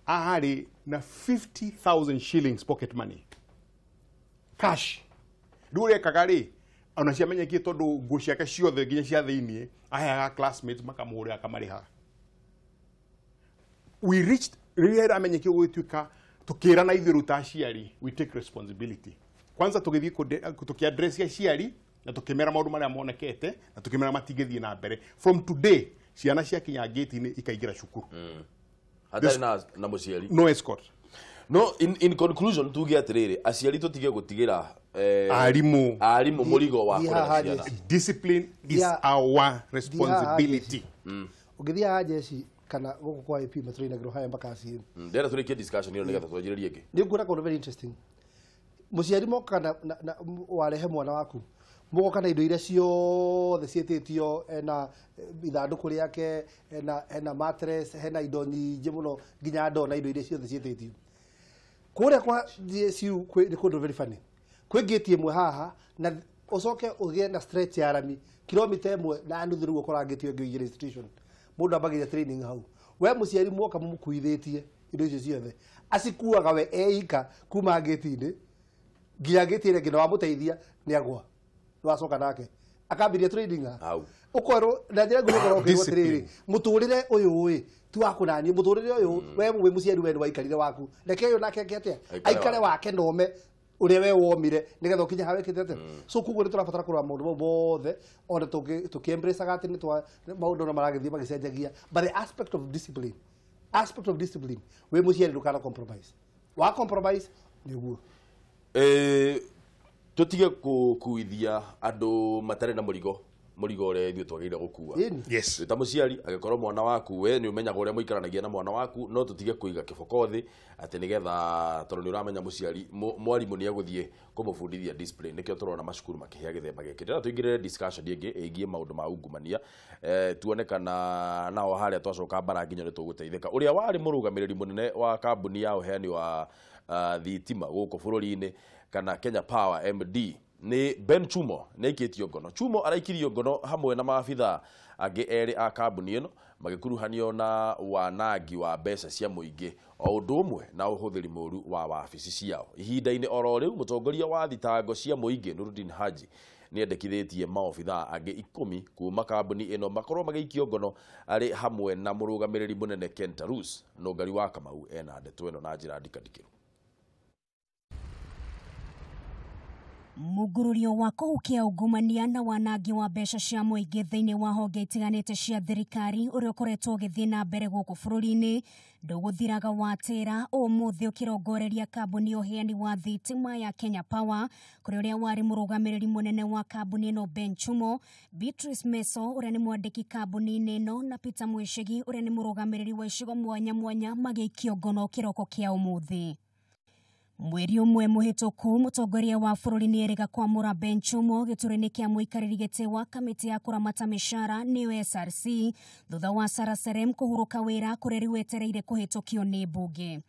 arĩ na 50,000 shillings pocket money cash. Rĩu ũrĩa ekaga rĩ, ona ciamenyekire tondũ nguo ciake ciothe nginya cia thĩiniĩ aheaga classmates makamũhũrĩra akamarĩha. We reached rĩrĩa ĩramenyekire gũgĩtuĩka tũkĩrana ithuĩ rĩu ta aciari, we take responsibility. Kwanza tũgĩthiĩ tũkĩaddress aciari na tũkĩmera maũndũ marĩa monekete na tũkĩmera matingĩthiĩ na mbere. From today ciana ciakinya gate-inĩ ikaingĩra cukuru. Hatarĩ na mũciari. No escort. No, in conclusion tuge atĩrĩrĩ, aciari tũtige gũtigĩra arimũ mũrigo wa kũrera ciana. Discipline is our responsibility. Ũngĩthiĩ haha jeshi kana gũkũ kwa AP matũrainagĩrwo haya mpaka CM. Ndĩrenda tũrĩkie discussion ĩyo nĩgetha twanjĩrĩrie ĩngĩ. Nĩ nguona kaũndũ very interesting. Mũciari moka na warehe mwana waku, mũgoka na indo iria ciothe ciĩtĩtio, hena ithandũkũ rĩake, hena mattress, hena indo nyingĩ mũno nginya ndoo na indo iria ciothe ciĩtĩtio. Kũrĩa kwa GSU nĩ kũndũ very funny. Kwĩ gate ĩmwe haha na ũcoke ũgĩe na stretch ya rami kilomita 1.5 rĩu ũkora gate ĩyo ĩngĩ ũingĩre institution. Mũndũ ambagĩria training hau. We mũciari mwoka mũmũkuithĩtie indo icio ciothe, acikuaga we eika kuma gate-inĩ nginya gate ĩrĩa ĩngĩ, na wamũteithia nĩ agwa, nĩwacoka nake akambĩrĩria training hau. Ũkorwo na njĩra nguhĩ ũkorwo ũkĩrwo atĩrĩrĩ, mũtũrĩre ũyũ ĩ ti wa kũnanio, mũtũrĩre ũyũ we wĩ mũciari we nĩwaikarire waku, reke ũyũ nake eke atĩa, aikare wake nome ũrĩa we womire nĩgetha ũkinye harĩa wĩkĩte atĩa. So koguo nĩ tũrabatara kũrora maũndũ mau mothe, ona tũkĩembracaga atĩ nĩ maũndũ ona maragĩthiĩ magĩcenjagia, but the aspect of discipline, wĩ mũciari ndũkana compromise. Wa compromise nĩguo tũtige gũkuithia andũ matarĩ na mũrigo ũrĩa ithuĩ twagĩrĩire gũkua. Yes. Ta mũciari angĩkorwo mwana waku we nĩ ũmenyaga ũrĩa mũikaranagia na mwana waku, no tũtige kũiga kĩboko thĩ atĩ nĩgetha tondũ nĩ ũramenya mũciari mwarimũ nĩ egũthiĩ kũmũbundithia discipline. Nĩkĩo tũrona macukuru makĩhĩa gĩthemba gĩkĩ. Ndĩrenda tũingĩrĩre discussion ĩngĩ ĩgiĩ maũndũ ma ungumania, tuone kana nao harĩa twacoka mbara nginya nĩ tũgũteithĩka. Ũrĩa warĩ mũrũgamĩrĩri mũnene wa kambuni ya ũheani wa thitima gũkũ bũrũri-inĩ kana Kenya Power MD Nĩ Ben Chumo nĩ aikĩtio ngono. Chumo araikirio ngono hamwe na maabithaa angĩ erĩ a kambuni ĩno magĩkuruhanio na wanangi wa mbeca cia mũingĩ o ũndũ ũmwe na ũhũthĩri mũru wa wabici ciao. Ihinda-inĩ oro rĩu mũtongoria wa thitango cia mũingĩ Nurdin Haji nĩendekithĩtie maobithaa angĩ 10 kuma kambuni ĩno makorwo magĩikio ngono arĩ hamwe na mũrũgamĩrĩri mũnene Ken Tarus. Nũngari wa Kamau ena ndeto ĩno na njĩra ndikandikĩru. Mugururio wa kũhukia ungumania na wanangi wa mbeca cia mũingĩ thĩinĩ wa honge itiganĩte cia thirikari ũrĩa ũkoretwo ũgĩthiĩ na mbere gũkũ bũrũri-inĩ ndũgũthiraga watĩra ũmũthĩ ũkĩrongoreria kambuni ya ũheani wa thitima ya Kenya Power kũrĩ ũrĩa warĩ mũrũgamĩrĩri mũnene wa kambuni ĩno Ben Chumo, Beatrice Meso ũrĩa nĩ mwandĩki kambuni-inĩ ĩno na Peter Mwĩcigi ũrĩa nĩ mũrũgamĩrĩri wa icigo mwanya mwanya magĩikio ngono kĩroko kĩa ũmũthĩ. Mweri ũmwe mũhĩtũku mũtongoria wa bũrũri nĩerĩga kwamũra Ben Chumo gĩturwa-inĩ kĩa mũikarĩri gĩtĩ wa kamĩtĩ ya kũramata mĩcara nĩyo SRC thutha wa Sarah Serem kũhurũka wĩra kũrĩa rĩu etereire kũhĩtũkio nĩ mbunge.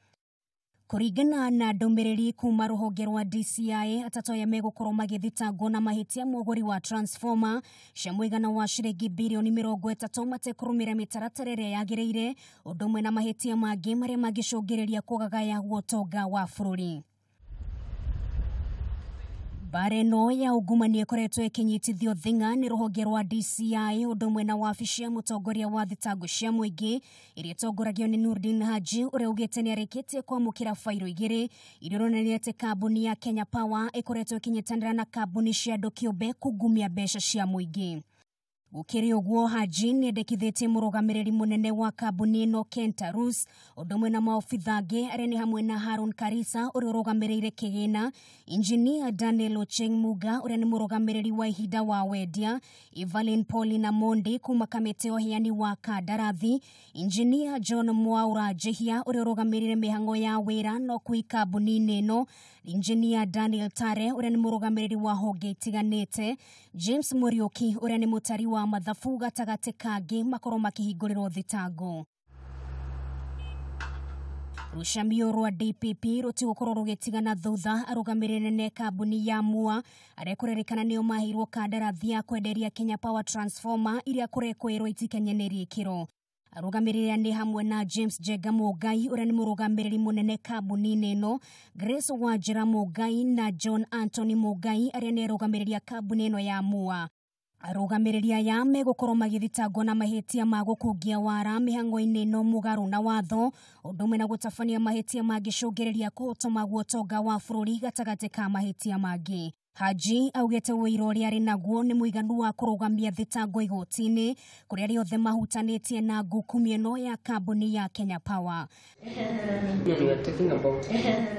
Kũringana na ndũmĩrĩri kuma rũhonge rwa DCI atatũ aya megũkorwo magĩthitangwo na mahĩtia ma ũgũri wa transformer cia mũigana wa ciringi birioni 30 matekũrũmĩrĩra mĩtaratara ĩrĩa yagĩrĩire ũndũ ũmwe na mahĩtia mangĩ marĩa mangĩcũngĩrĩria kũgagaya gwa ũtonga wa bũrũri. Mbara ĩno ya ungumania ĩkoretwo ĩkĩnyitithio thing'a nĩ rũhonge rwa DCI ũndũ ũmwe na wabici ya mũtongoria wa thitango cia mũingĩ ĩrĩa ĩtongoragio nĩ Nurdin Haji ũrĩa ugĩte nĩarĩkĩtie kwamũkĩra bairo 2 iria ironania atĩ kambuni ya Kenya Power ĩkoretwo ĩkĩnyitanĩra na kambuni cia andũ kĩũmbe kungumia mbeca cia mũingĩ. Gũkĩrĩ ũguo Haji nĩendekithĩtie mũrũgamĩrĩri mũnene wa kambuni ĩno Ken Tarus ũndũ ũmwe na maobitha angĩ arĩa nĩ hamwe na Harun Karisa ũrĩa ũrũgamĩrĩire kĩgĩna, Engineer Daniel Ocheng Muga ũrĩa nĩ mũrũgamĩrĩri wa ihinda wa wendia, Evelyn Paulina Mondi kuma kamĩtĩ ya ũheani wa kandarathi, Engineer John Mwaura Njihia ũrĩa ũrũgamĩrĩire mĩhang'o ya wĩra na ũkui kambuni-inĩ ĩno, Engineer Daniel Tare ũrĩa nĩ mũrũgamĩrĩri wa honge itiganĩte, James Muriuki ũrĩa nĩ mũtari wa mathabu gatagatĩ kangĩ makorwo makĩhingũrĩrwo thitango. Rũcamio rwa DPP rũtigũkorwo rũgĩtigana thutha arũgamĩrĩri nene kambuni ya MUA arĩa kũrerĩkana nĩo maheirwo kandarathi ya kwenderia Kenya Power transformer iria kũrekwĩrwo itikinyanĩirie ikĩro. Arũgamĩrĩri nĩ hamwe na James Jenga Mũngai ũrĩa nĩ mũrũgamĩrĩri mũnene kambuni-inĩ ĩno, Grace Wanjĩra Mũngai na John Anthony Mũngai arĩa nĩ arũgamĩrĩri a kambuni ĩno ya MUA. Arũgamĩrĩri aya megũkorwo magĩthitangwo na mahĩtia ma gũkungia wara mĩhang'o-inĩ ĩno mũgarũ na watho ũndũ ũmwe na gũtabania mahĩtia mangĩcũngĩrĩria kũhotoma gwa ũtonga wa bũrũri gatagatĩ ka mahĩtia mangĩ. Haji augĩte ũira ũrĩa arĩ naguo nĩ mũiganu wa kũrũgamia thitango igoti-inĩ kũrĩa arĩa othe mahutanĩtie na ngukumio ĩno ya kambuni ya Kenya Power.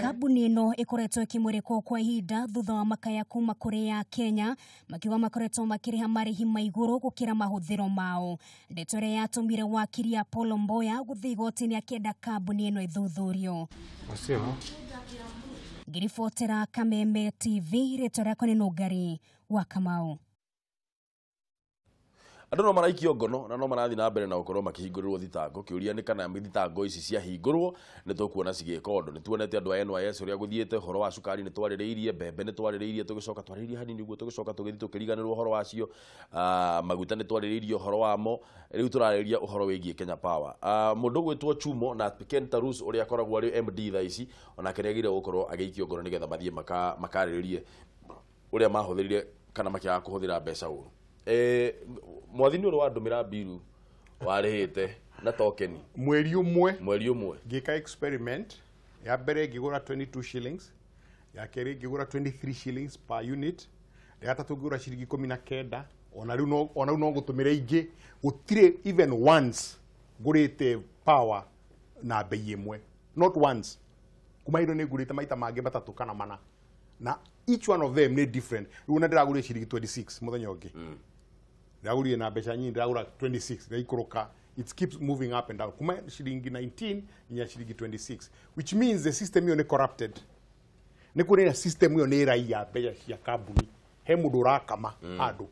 Kambuni ĩno ĩkoretwo ĩkĩmũrĩkwo kwa ihinda thutha wa makaya kuma kũrĩ ya Kenya makiuga makoretwo makĩrĩha marĩhi ma igũrũ gũkĩra mahũthĩro mao. Ndeto ĩrĩa yatũmire wakiri Apollo Mboya gũthiĩ igoti-inĩ akĩenda kambuni ĩno ĩthuthurio. Ngĩribotera Kameme TV, rĩtwa rĩakwa nĩ Nũngari wa Kamau. Andũ no maraikio ngono na no marathiĩ na mbere na gũkorwo makĩhingũrĩrwo thitango. Kĩũria nĩ kana thitango ici ciahingũrwo nĩ tũkuona cigĩka ũndũ. Nĩ tuonete andũ a NYS ũrĩa gũthiĩte, ũhoro wa cukari nĩ twarĩrĩirie, mbembe nĩ twarĩrĩirie, tũgĩcoka twarĩrĩirie hanini ũguo, tũgĩcoka tũgĩthiĩ tũkĩriganĩrwo ũhoro wacio, maguta nĩ twarĩrĩirie ũhoro wamo, rĩu tũrarĩrĩria ũhoro wĩgiĩ Kenya Power. Mũndũ ũgwĩtwo Chumo na Ken Tarus ũrĩa akoragwo arĩ MD thaa ici onake nĩ agĩrĩire gũkorwo agĩikio ngono nĩgetha mathiĩ makarĩrĩrie ũrĩa mahũthĩrire kana makĩaga kũhũthĩra mbeca ũru. Mwathini ũrĩa wandũmĩra mbiru warĩhĩte na tokeni mweri ũmwe ngĩka experiment ya mbere ngĩgũra 22 shillings, ya kerĩ ngĩgũra 23 shillings per unit, ya gatatũ ngĩgũra ciringi 19. Ona rĩu no ngũtũmĩra ingĩ, gũtirĩ even once ngũrĩte power na bei ĩmwe, not once. Kuma hĩndĩ nĩ ngũrĩte maita mangĩ matatũ kana mana, na each one of them nĩ different. Rĩu ona ndĩragũrire ciringi 26 mũthenya ũngĩ, ndĩragũrire na mbeca nyingi, ndĩragũra 26 ndĩraikũrũka. It keeps moving up and down kuma ciringi 19 nginya ciringi 26, which means the system ĩyo nĩ corrupted. Nĩ kuonania system ĩyo nĩ ĩraiya mbeca cia kambuni. He mũndũ ũrakama andũ,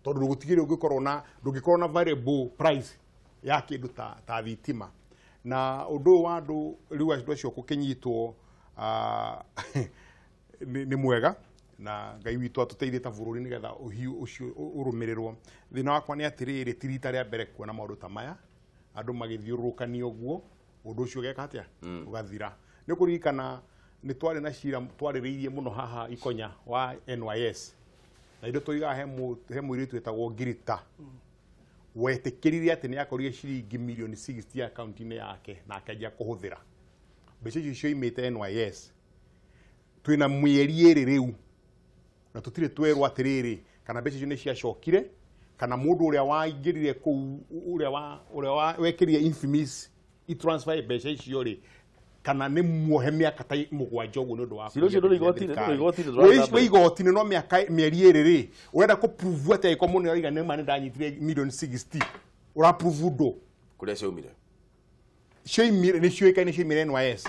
tondũ gũtigĩrĩ ndũngĩkorwo na variable price ya kĩndũ ta thitima. Na ũndũ ũyũ wa andũ rĩu andũ acio gũkĩnyitwo nĩ mwega, Na Ngai witũ atũteithie ta bũrũri nĩgetha ũhiũ ũcio ũrũmĩrĩrwo. Thĩna wakwa nĩ atĩrĩrĩ, ti rita rĩa mbere kuona maũndũ ta maya, andũ magĩthiũrũrũkanio ũguo, ũndũ ũcio ũgeka atĩa? Ũgathira. Nĩ ũkũririkana nĩ twarĩ na cira twarĩrĩirie mũno haha Ikonya wa NYS. Na indo tũigaga he mũirĩtu wĩtagwo Ngirita. Wetĩkĩrire atĩ nĩ akorire ciringi mirioni 60 akaunti-inĩ yake na akĩanjia kũhũthĩra. Mbeca icio cioimĩte NYS. Twĩna mĩeri ĩrĩ rĩu na tũtirĩ twerwo atĩrĩrĩ kana mbeca icio nĩ ciacokire kana mũndũ ũrĩa waingĩrire kũu ũrĩa wekĩrire infamous i-transfer mbeca icio rĩ kana nĩ muohe mĩaka ta 7 ũguo nĩ ũndũ wa Cira ũcio ndũrĩ igoti-inĩ, wĩ igoti-inĩ no mĩaka mĩeri ĩrĩ rĩ ũrenda kũ-prove atĩ angĩkorwo mũndũ nĩarauga nĩ ma nĩ ndanyitire mirioni 60 ũra-prove ndũ kũrĩa ciaumire cioimire nĩ ciũĩkaine cioimire NYS.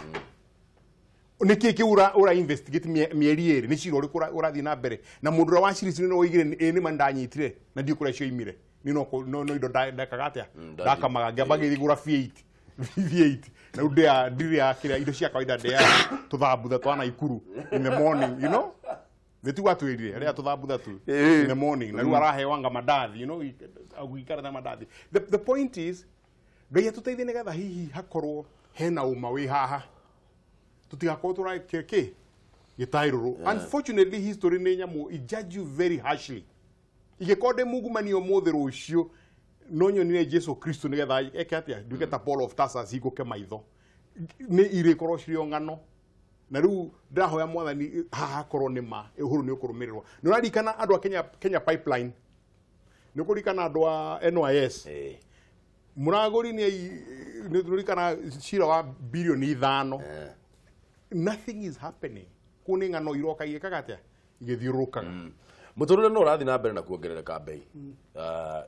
Nĩ kĩĩ kĩu ũra investigate mĩeri ĩrĩ nĩ cira ũrĩkũ ũrathiĩ na mbere na mũndũ ũrĩa waciricire no oigire ĩ nĩ ma ndanyitire na ndiũ kũrĩa cioimire nĩ no indo ndekaga atĩa ndakamaga ngĩamba ngĩgũra V8 V8 na rĩu ndirĩa kĩrĩa indo cia kawaida ndĩaga tũthambutha twa Naikuru in the morning, you know, nĩtiguo atwĩrire arĩa tũthambutha tu in the morning na rĩu arahewanga mandathi, you know, agũikara na mandathi. The point is Ngai atũteithie nĩgetha hihi hakorwo hena ũma wĩ haha tutigakorwo tũrakia kĩ gĩtairũrũ. Unfortunately history nĩ nyamũ it judge you very harshly. Ingĩkorwo ndĩ mungumania ũmũthĩ rũciũ no nyonire Jesu Kristo nĩgetha eke atĩa nduĩke ta Paul of Tarsus hingũke maitho nĩ irĩkorwo cirĩ o ng'ano. Na rĩu ndĩrahoya Mwathani haha hakorwo nĩ ma ũhuru nĩ ũkũrũmĩrĩrwo. Nĩ ũraririkana andũ a Kenya Pipeline, nĩ ũkũririkana andũ a NYS Mũragũri nĩ ũririkana cira wa bilioni 5. Nothing is happening. Kũu nĩ ng'ano iroka igĩkaga atĩa igĩthiũrũrũkaga. Mũtũrĩre no ũrathiĩ na mbere na kuongerereka bei.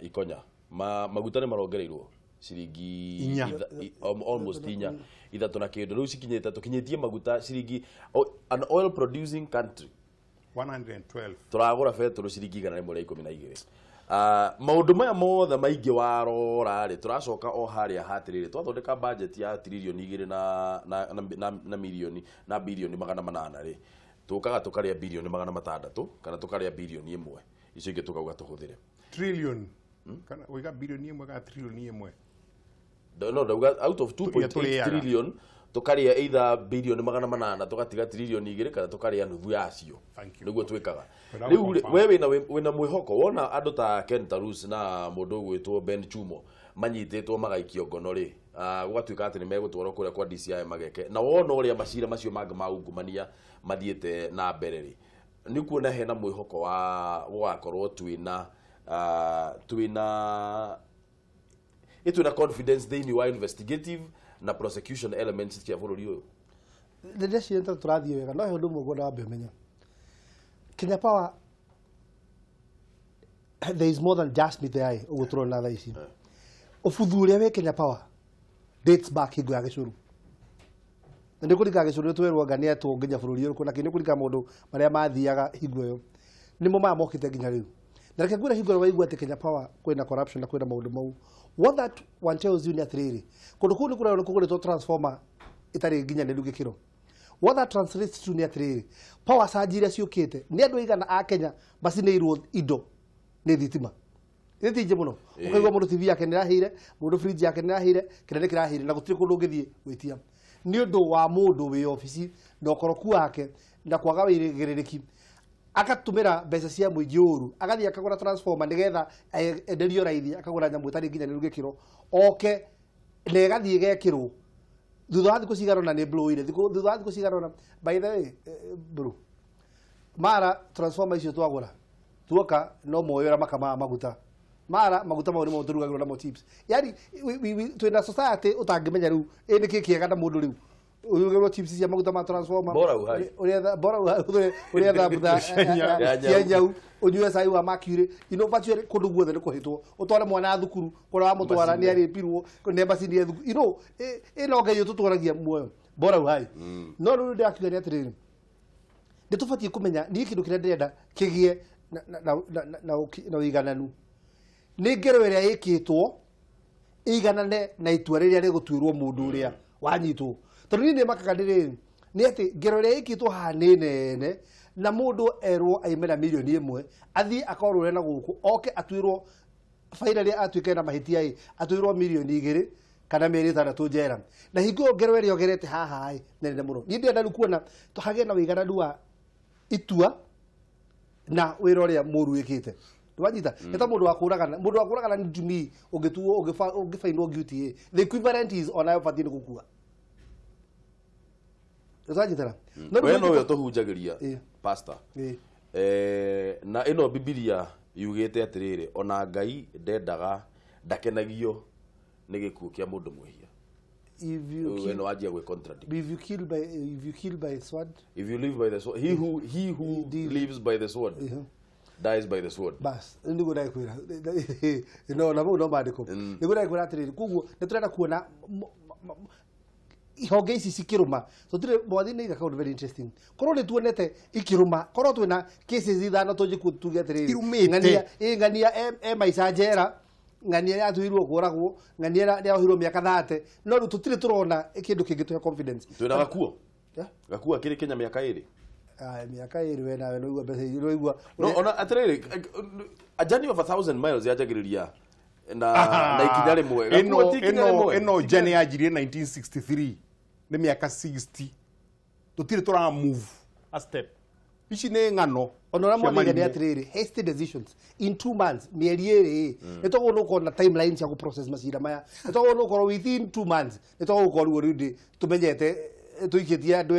Ikonya maguta nĩ marongereirwo ciringi almost 4 3 na kĩndũ rĩu cikinyĩte tũkinyĩtie maguta ciringi an oil producing country 112 tũragũra betũrũ ciringi 112. Maũndũ maya mothe maingĩ warora rĩ tũracoka o harĩa hatĩrĩrĩ twathondeka budget ya tririoni 2 na milioni na bilioni 800 rĩ tũkaga tũkarĩa bilioni 600 kana tũkarĩa bilioni 1 icio ingĩ tũkauga tũhũthĩre trillion kana ũiga bilioni 1 kana trilioni 1 no ndauga out of 2.8 trillion tukaria either bilioni 800 tugatiga trilioni 2 kana tukaria nuthu yacio niguo twikaga riu we wina mwihoko wona andu ta Ken Tarus na mundu ugwitwo Ben Chumo manyititwo magaikio ngono ri gugatuika ati ni megutwarwo kuria kwa DCI mageke na wona uria macira macio mangi ma ungumania mathiite na mbere ri ni kuona hena mwihoko wa gugakorwo twina twina confidence thiini wa investigative na prosecution elements cia bururi uyu. Ndĩreciria ta tũrathiĩ wega no he ũndũ ũmwe ngwenda wambe ũmenye. Kenya Power, there is more than just meet the eye ũguo tũrona thaa ici. Ũbuthu ũrĩa wĩ Kenya Power dates back hingo ya gĩcũrũ. Na nĩ kũrika gĩcũrũ twerwo anga nĩ etwo nginya bũrũri ũrĩkũ na kĩ nĩ kũrika maũndũ marĩa mathiaga hingo ĩyo. Nĩmo maya mokĩte nginya rĩu. Na reke ngwĩre hingo ĩrĩa waigua atĩ Kenya Power kwĩna corruption na kwĩna maũndũ mau. What that one tells you nĩ atĩrĩrĩ, kũndũ kũu nĩ kũrerwo nĩ kũgũrĩtwo transformer ĩtarĩ nginyanĩru gĩkĩro. What that translates to nĩ atĩrĩrĩ, power surge iria ciũkĩte nĩ andũ aigana a Kenya macinĩirwo indo nĩ thitima. Nĩ tinje mũno. Ũkaigua mũndũ TV yake nĩ ĩrahĩire, mũndũ fridge yake nĩ ĩrahĩire, kĩrĩa nĩ kĩrahĩire na gũtirĩ kũndũ ũngĩthiĩ gwĩtia. Nĩ ũndũ wa mũndũ wĩ obici na ũkoroku wake na kwaga wĩigĩrĩrĩki akatumira mbeca cia mũingĩ ũru agathiĩ akagũra transformer nĩgetha enderio raithi akagũra nyamũ ĩtarĩ nginyanĩru gĩkĩro oke na ĩgathiĩ ĩgekĩrwo thutha wa thikũ cigana ũna nĩ blow-ire thutha wa thikũ cigana ũna. By the way, bro, mara transformer icio twagũra tuoka no moĩ ũrĩa makamaga maguta mara maguta mau nĩmo tũrugagĩrwo namo chips. Yani twĩna society ũtangĩmenya rĩu ĩ nĩkĩ kĩega na mũndũ rĩu urugagĩrwo chips cia maguta ma transformer uria bora uria thambutha cia nyau unyue cai wa mercury ino virtually kundu guothe ni kuhitwo utware mwana thukuru kuria wamutwara ni aripirwo ni macini ya thukuru ino ino ngai tutwaragia muoyo bora uhai. No riu ndirakiuga ni atiriri ni tubatie kumenya ni kindu kiria ndirenda kigie na uigananu ni ngero iria ikitwo iganane na itua riria rigutuirwo mundu uria wanyitwo. Tondu ni makaga ndiri Nĩ atĩ ngero ĩrĩa ĩkĩtwo haha nĩ nene na mũndũ erwo aime na mirioni 1 athiĩ akorũre na gũkũ oke atuĩrwo finally atuĩke na mahĩtia ĩ atuĩrwo mirioni 2 kana 6 njera. Na hingo ĩyo ngero ĩrĩa ũgerete haha ĩ nene mũno. Niĩ ndĩrenda rĩu kuona hagĩe na ũigananu wa itua na wĩra ũrĩa mũru wĩkĩte. Wanyita nĩ ta mũndũ wa kũragana, mũndũ wa kũragana nĩ to me ũngĩtuo ũngĩbainwo guilty, the equivalent is onayo batiĩ nĩ gũkua. Wanyitana we no we tũhunjagĩria pastor na ĩno Bibilia yugĩte atĩrĩrĩ ona Ngai ndendaga ndakenagio nĩ gĩkuũ kĩa mũndũ mwĩhia. If you kill, wanjia gwĩ contradict. If you kill by sword, if you live by the sword, he who lives by the sword dies by the sword. Bas nĩguo ndakwĩra no na no maandĩko nĩguo ndakwĩra atĩrĩrĩ koguo nĩ tũrenda kuona ihonge ici cikĩrũma. Tũtirĩ mwathi nĩ kaũndũ very interesting. Korwo nĩ tuonete ikĩrũma, korwo twĩna cases 5 tũnjĩkuo tuge atĩrĩrĩ ng'ania ng'ania e maica njera, ng'ania yatuirwo kũragwo, ng'ania yaohirwo mĩaka 30, no rĩu tũtirĩ tũrona kĩndũ kĩngĩtũhe confidence. Twĩna Gakuo. Gakuo akĩrĩ Kenya mĩaka 2. Mĩaka 2 we nawe nĩũigua mbeca nĩũigua. No ona atĩrĩrĩ a journey of 1,000 miles yanjagĩrĩria na ikinya rĩmwe. Gakuo ti ikinya rĩmwe. Ĩno journey yanjirie 1963 nĩ mĩaka 60 tũtirĩ tũra move a step. Ici nĩ ng'ano. Ona ũrĩa mwathaiga nĩ atĩrĩrĩ hasty decisions in 2 months mĩeri 2 nĩ twagĩrĩirwo nĩ gũkorwo na timeline cia gũ-process macira maya. Nĩ twagĩrĩirwo nĩ gũkorwo within 2 months nĩ twagĩrĩirwo gũkorwo rĩu rĩu tũmenyete tũikĩtie andũ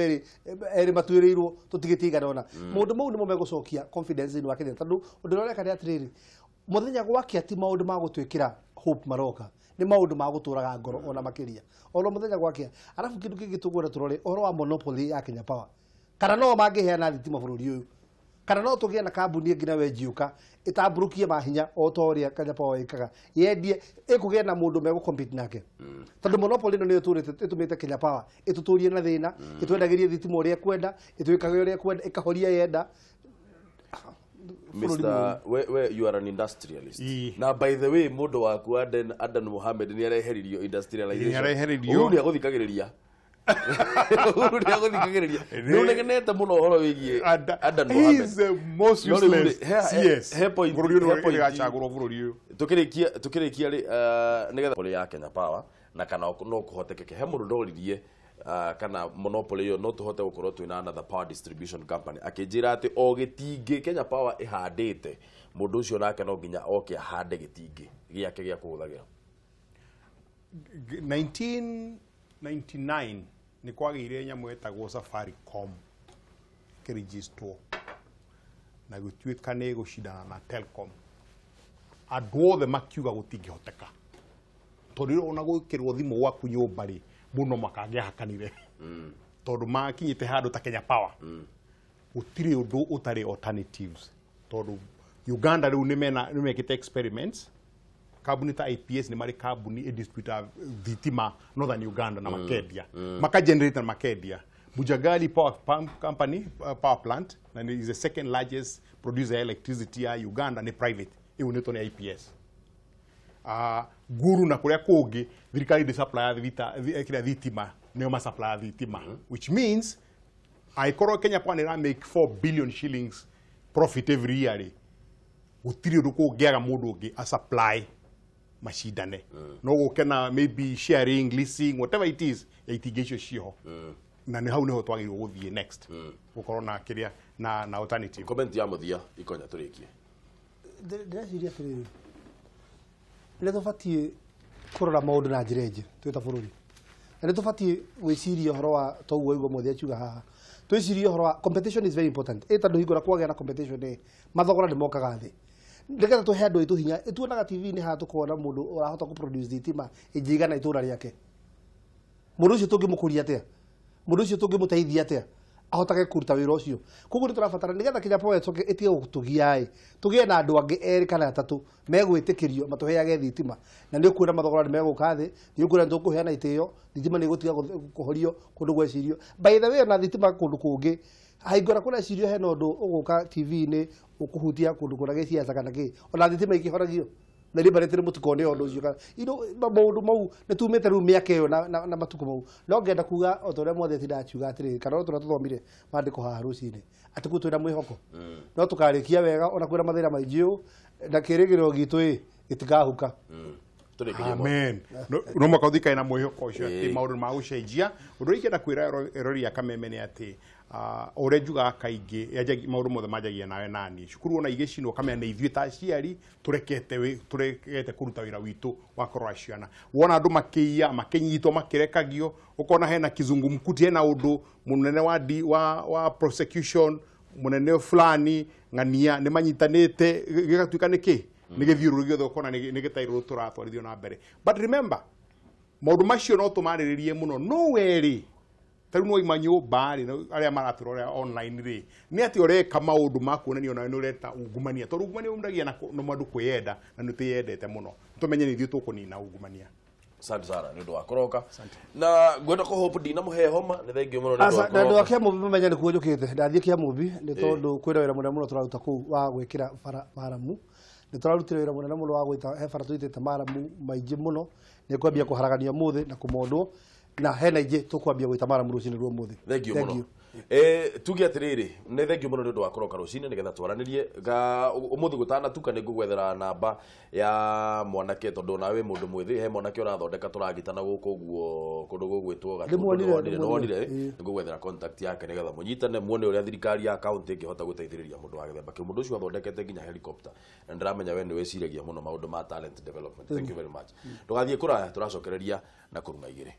erĩ matuĩrĩirwo tũtigĩtie igana ona. Maũndũ mau nĩmo megũcokia confidence thĩinĩ wa Kenya tondũ ũndũ ũrĩa ũreka nĩ atĩrĩrĩ mũthenya gwakĩa ti maũndũ ma gũtwĩkĩra hope maroka, nĩ maũndũ ma gũtũraga ngoro ona makĩria ona mũthenya gwakĩa. Arabu kĩndũ kĩngĩ tũkwenda tũrore ũhoro wa monopoly ya Kenya Power, kana no mangĩheana thitima bũrũri ũyũ, kana no tũgĩe na kambuni ĩngĩ nayo ĩnjiũka ĩtambũrũkie mahinya o ta ũrĩa Kenya Power ĩkaga yendie ĩkũgĩa na mũndũ megũ-compete nake, tondũ monopoly ĩno nĩyo ĩtũmĩte Kenya Power ĩtũtũrie na thĩna, ĩtwendagĩrie thitima ũrĩa ĩkwenda, ĩtwĩkage ũrĩa ĩkwenda, ĩkahoria yenda. Mr. We you are an industrialist. Na by the way mũndũ waku Adan Mohamed nĩ areheririo industrialization. Ũhuru nĩ agũthikagĩrĩria. Ũhuru nĩ agũthikagĩrĩria. Nĩ ũnegenete mũno ũhoro wĩgiĩ Adan Mohamed. He is the most useless CS. He point bũrũri ũyũ nĩgacagũrwo bũrũri ũyũ. Tũkĩrĩkia rĩ nĩgetha kũrĩ ya Kenya Power na kana no kũhotekeke he mũndũ ndoririe kana monopoly ĩyo no tũhote gũkorwo twĩna another power distribution company akĩnjĩra atĩ o gĩtingĩ Kenya Power ĩhandĩte mũndũ ũcio nake no nginya oke ahande gĩtingĩ gĩake gĩa kũhũthagĩra. 1999 nĩ kwagĩire nyamũ ĩtagwo Safaricom ĩkĩrĩgistwo na gũtuĩka nĩ ĩgũcindana na Telcom. Andũ othe makiuga gũtingĩhoteka tondũ ona gwĩkĩrwo thimũ gwaku nyũmba rĩ mũno makangĩahakanire tondũ makinyĩte handũ ta Kenya Power. Gũtirĩ ũndũ ũtarĩ alternatives tondũ Uganda rĩu nĩ mekĩte experiments. Kambuni ta IPS nĩ marĩ kambuni ĩdistributa thitima Northern Uganda na makendia makagenerate na makendia. Bujagali Power Company power plant na is the second largest producer ya electricity ya Uganda nĩ private ĩyo nĩ nĩ IPS. Guru na kũrĩa kũngĩ thirikari ndĩ supply kĩrĩa thitima nĩo ma supply thitima, which means angĩkorwo Kenya Power nĩ ĩra make 4 billion shillings profit every year rĩ gũtirĩ ũndũ kũngĩaga mũndũ ũngĩ a supply macindane. No gũke na maybe sharing, leasing, whatever it is ya itingĩ icio ciho na nĩ hau nĩho twagĩrĩirwo gũthiĩ next gũkorwo na kĩrĩa na alternative. Comment ya mũthia ikonya tũrĩkie. Ndĩreciria atĩrĩrĩ nĩ tũbatiĩ kũrora maũndũ na njĩra ĩngĩ twĩ ta bũrũri, na nĩ tũbatiĩ gwĩciria ũhoro wa toguo ũguo mothe akiuga haha twĩcirie ũhoro wa competition is very important. Ĩ tondũ hingo ĩrĩa kwagĩa na competition ĩ mathogora nĩ mokaga thĩ nĩgetha tũhe andũ aitũ hinya. Tuonaga TV-inĩ haha tũkona mũndũ ũrahota kũ-produce thitima ĩngĩigana itũra rĩake. Mũndũ ũcio tũngĩmũkũria atĩa? Mũndũ ũcio tũngĩmũteithia atĩa ahotage kũruta wĩra ũcio? Koguo nĩ tũrabatara nĩgetha Kenya Power ĩcoke ĩtige gũtũgia ĩ tũgĩe na andũ angĩ erĩ kana atatũ megwĩtĩkĩrio matũheage thitima, na nĩ ũkuona mathogora nĩ megũka thĩ, nĩ ũkuona nĩ tũkũheana itĩo, thitima nĩ ĩgũtiga kũhorio kũndũ gwecirio. By the way ona thitima kũndũ kũngĩ haingora kũrecirio hena ũndũ ũgũka TV-inĩ ũkũhutia kũndũ kũna gĩciaca kana kĩ, ona thitima ikĩhoragio. Deliberately mutikone undu ucio kana maundu mau ni tumite riu miaka iyo na matuko mau no ngenda kuga o ta uria mwothe tindakiuga atiriri kana o turia tuthomire mandiko haha rucini ati kuu twina mwihoko no tukarikia wega ona kwina mathina maingi uu na kirigiriro gitu i gitikahuka. Amen. No mwaka ũthikaine na mwĩhoko ũcio atĩ maũndũ ma gũcenjia. Ũndũ ũrĩa ingĩenda kwĩra erori a Kameme nĩ atĩ ũrĩa njugaga kaingĩ maũndũ mothe manjagia nawe nani cukuru ona igĩcinwo kamenya nĩ ithuĩ ta aciari tũrekete kũruta wĩra witũ wa kũrora ciana. Wona andũ makĩiya makĩnyitwo makĩrekagio ũkona hena kizungumkuti hena ũndũ mũnene wa prosecution mũnene fulani ng'ania nĩ manyitanĩte gĩgatuĩka nĩ kĩ nĩ gĩthiũrũrũ gĩothe ũkona nĩ gĩtairũ tũratwarithio na mbere. But remember maũndũ macio no tũmarĩrĩrie mũno no werĩ ta rĩu nĩwaima nyũmba rĩ arĩa maratũrora online rĩ nĩ atĩ ũreka maũndũ ma kuonania onawe nĩ ũreta ungumania tondũ ungumania umanagia na mũndũ kwĩyenda na nĩ twĩyendete mũno tũmenye nĩ ithuĩ tũkũnina ungumania. Asante sana nĩ ũndũ wa kũroka na ngwenda kũ hope ndinamũhe homa nĩ thengiũ mũno nĩ ũndũ wa kũroka. Na andũ a Kĩamũmbi mamenye nĩ kuo njũkĩte ndathiĩ Kĩamũmbi nĩ tondũ kwĩna wĩra mũnene mũno tũraruta kũu wa gwĩkĩra bara maramu. Nĩ tũrarutire wĩra mũnene mũno wa gwĩta he bara tũitĩte maramu maingĩ mũno nĩ kwambia kũharagania ũmũthĩ na kũmondwo na hena ingĩ tũkwambia gwĩta maramu rũcinĩ rwa ũmũthĩ. Thengiũ mũno. Tuge atĩrĩrĩ nĩ thengiũ mũno nĩ ũndũ wa kũroka rũcinĩ nĩgetha twaranĩrie ũmũthĩ gũtanatuka nĩ ngũgwethera namba ya mwanake tondũ nawe wĩ mũndũ mwĩthĩ he mwanake ũrathondeka tũragita na gũkũ ũguo kũndũ gũgwĩtwo Gatũndũ nĩwonire nĩ ngũgwethera contact yake nĩgetha mũnyitane muone ũrĩa thirikari ya county ĩngĩhota gũteithĩrĩria mũndũ wa gĩthemba kĩu. Mũndũ ũcio athondekete nginya helicopter na ndĩramenya we nĩ wĩciragia mũno maũndũ ma talent development. Thank you very much. Ndũgathiĩ kũraya tũracokereria na kũruma igĩrĩ.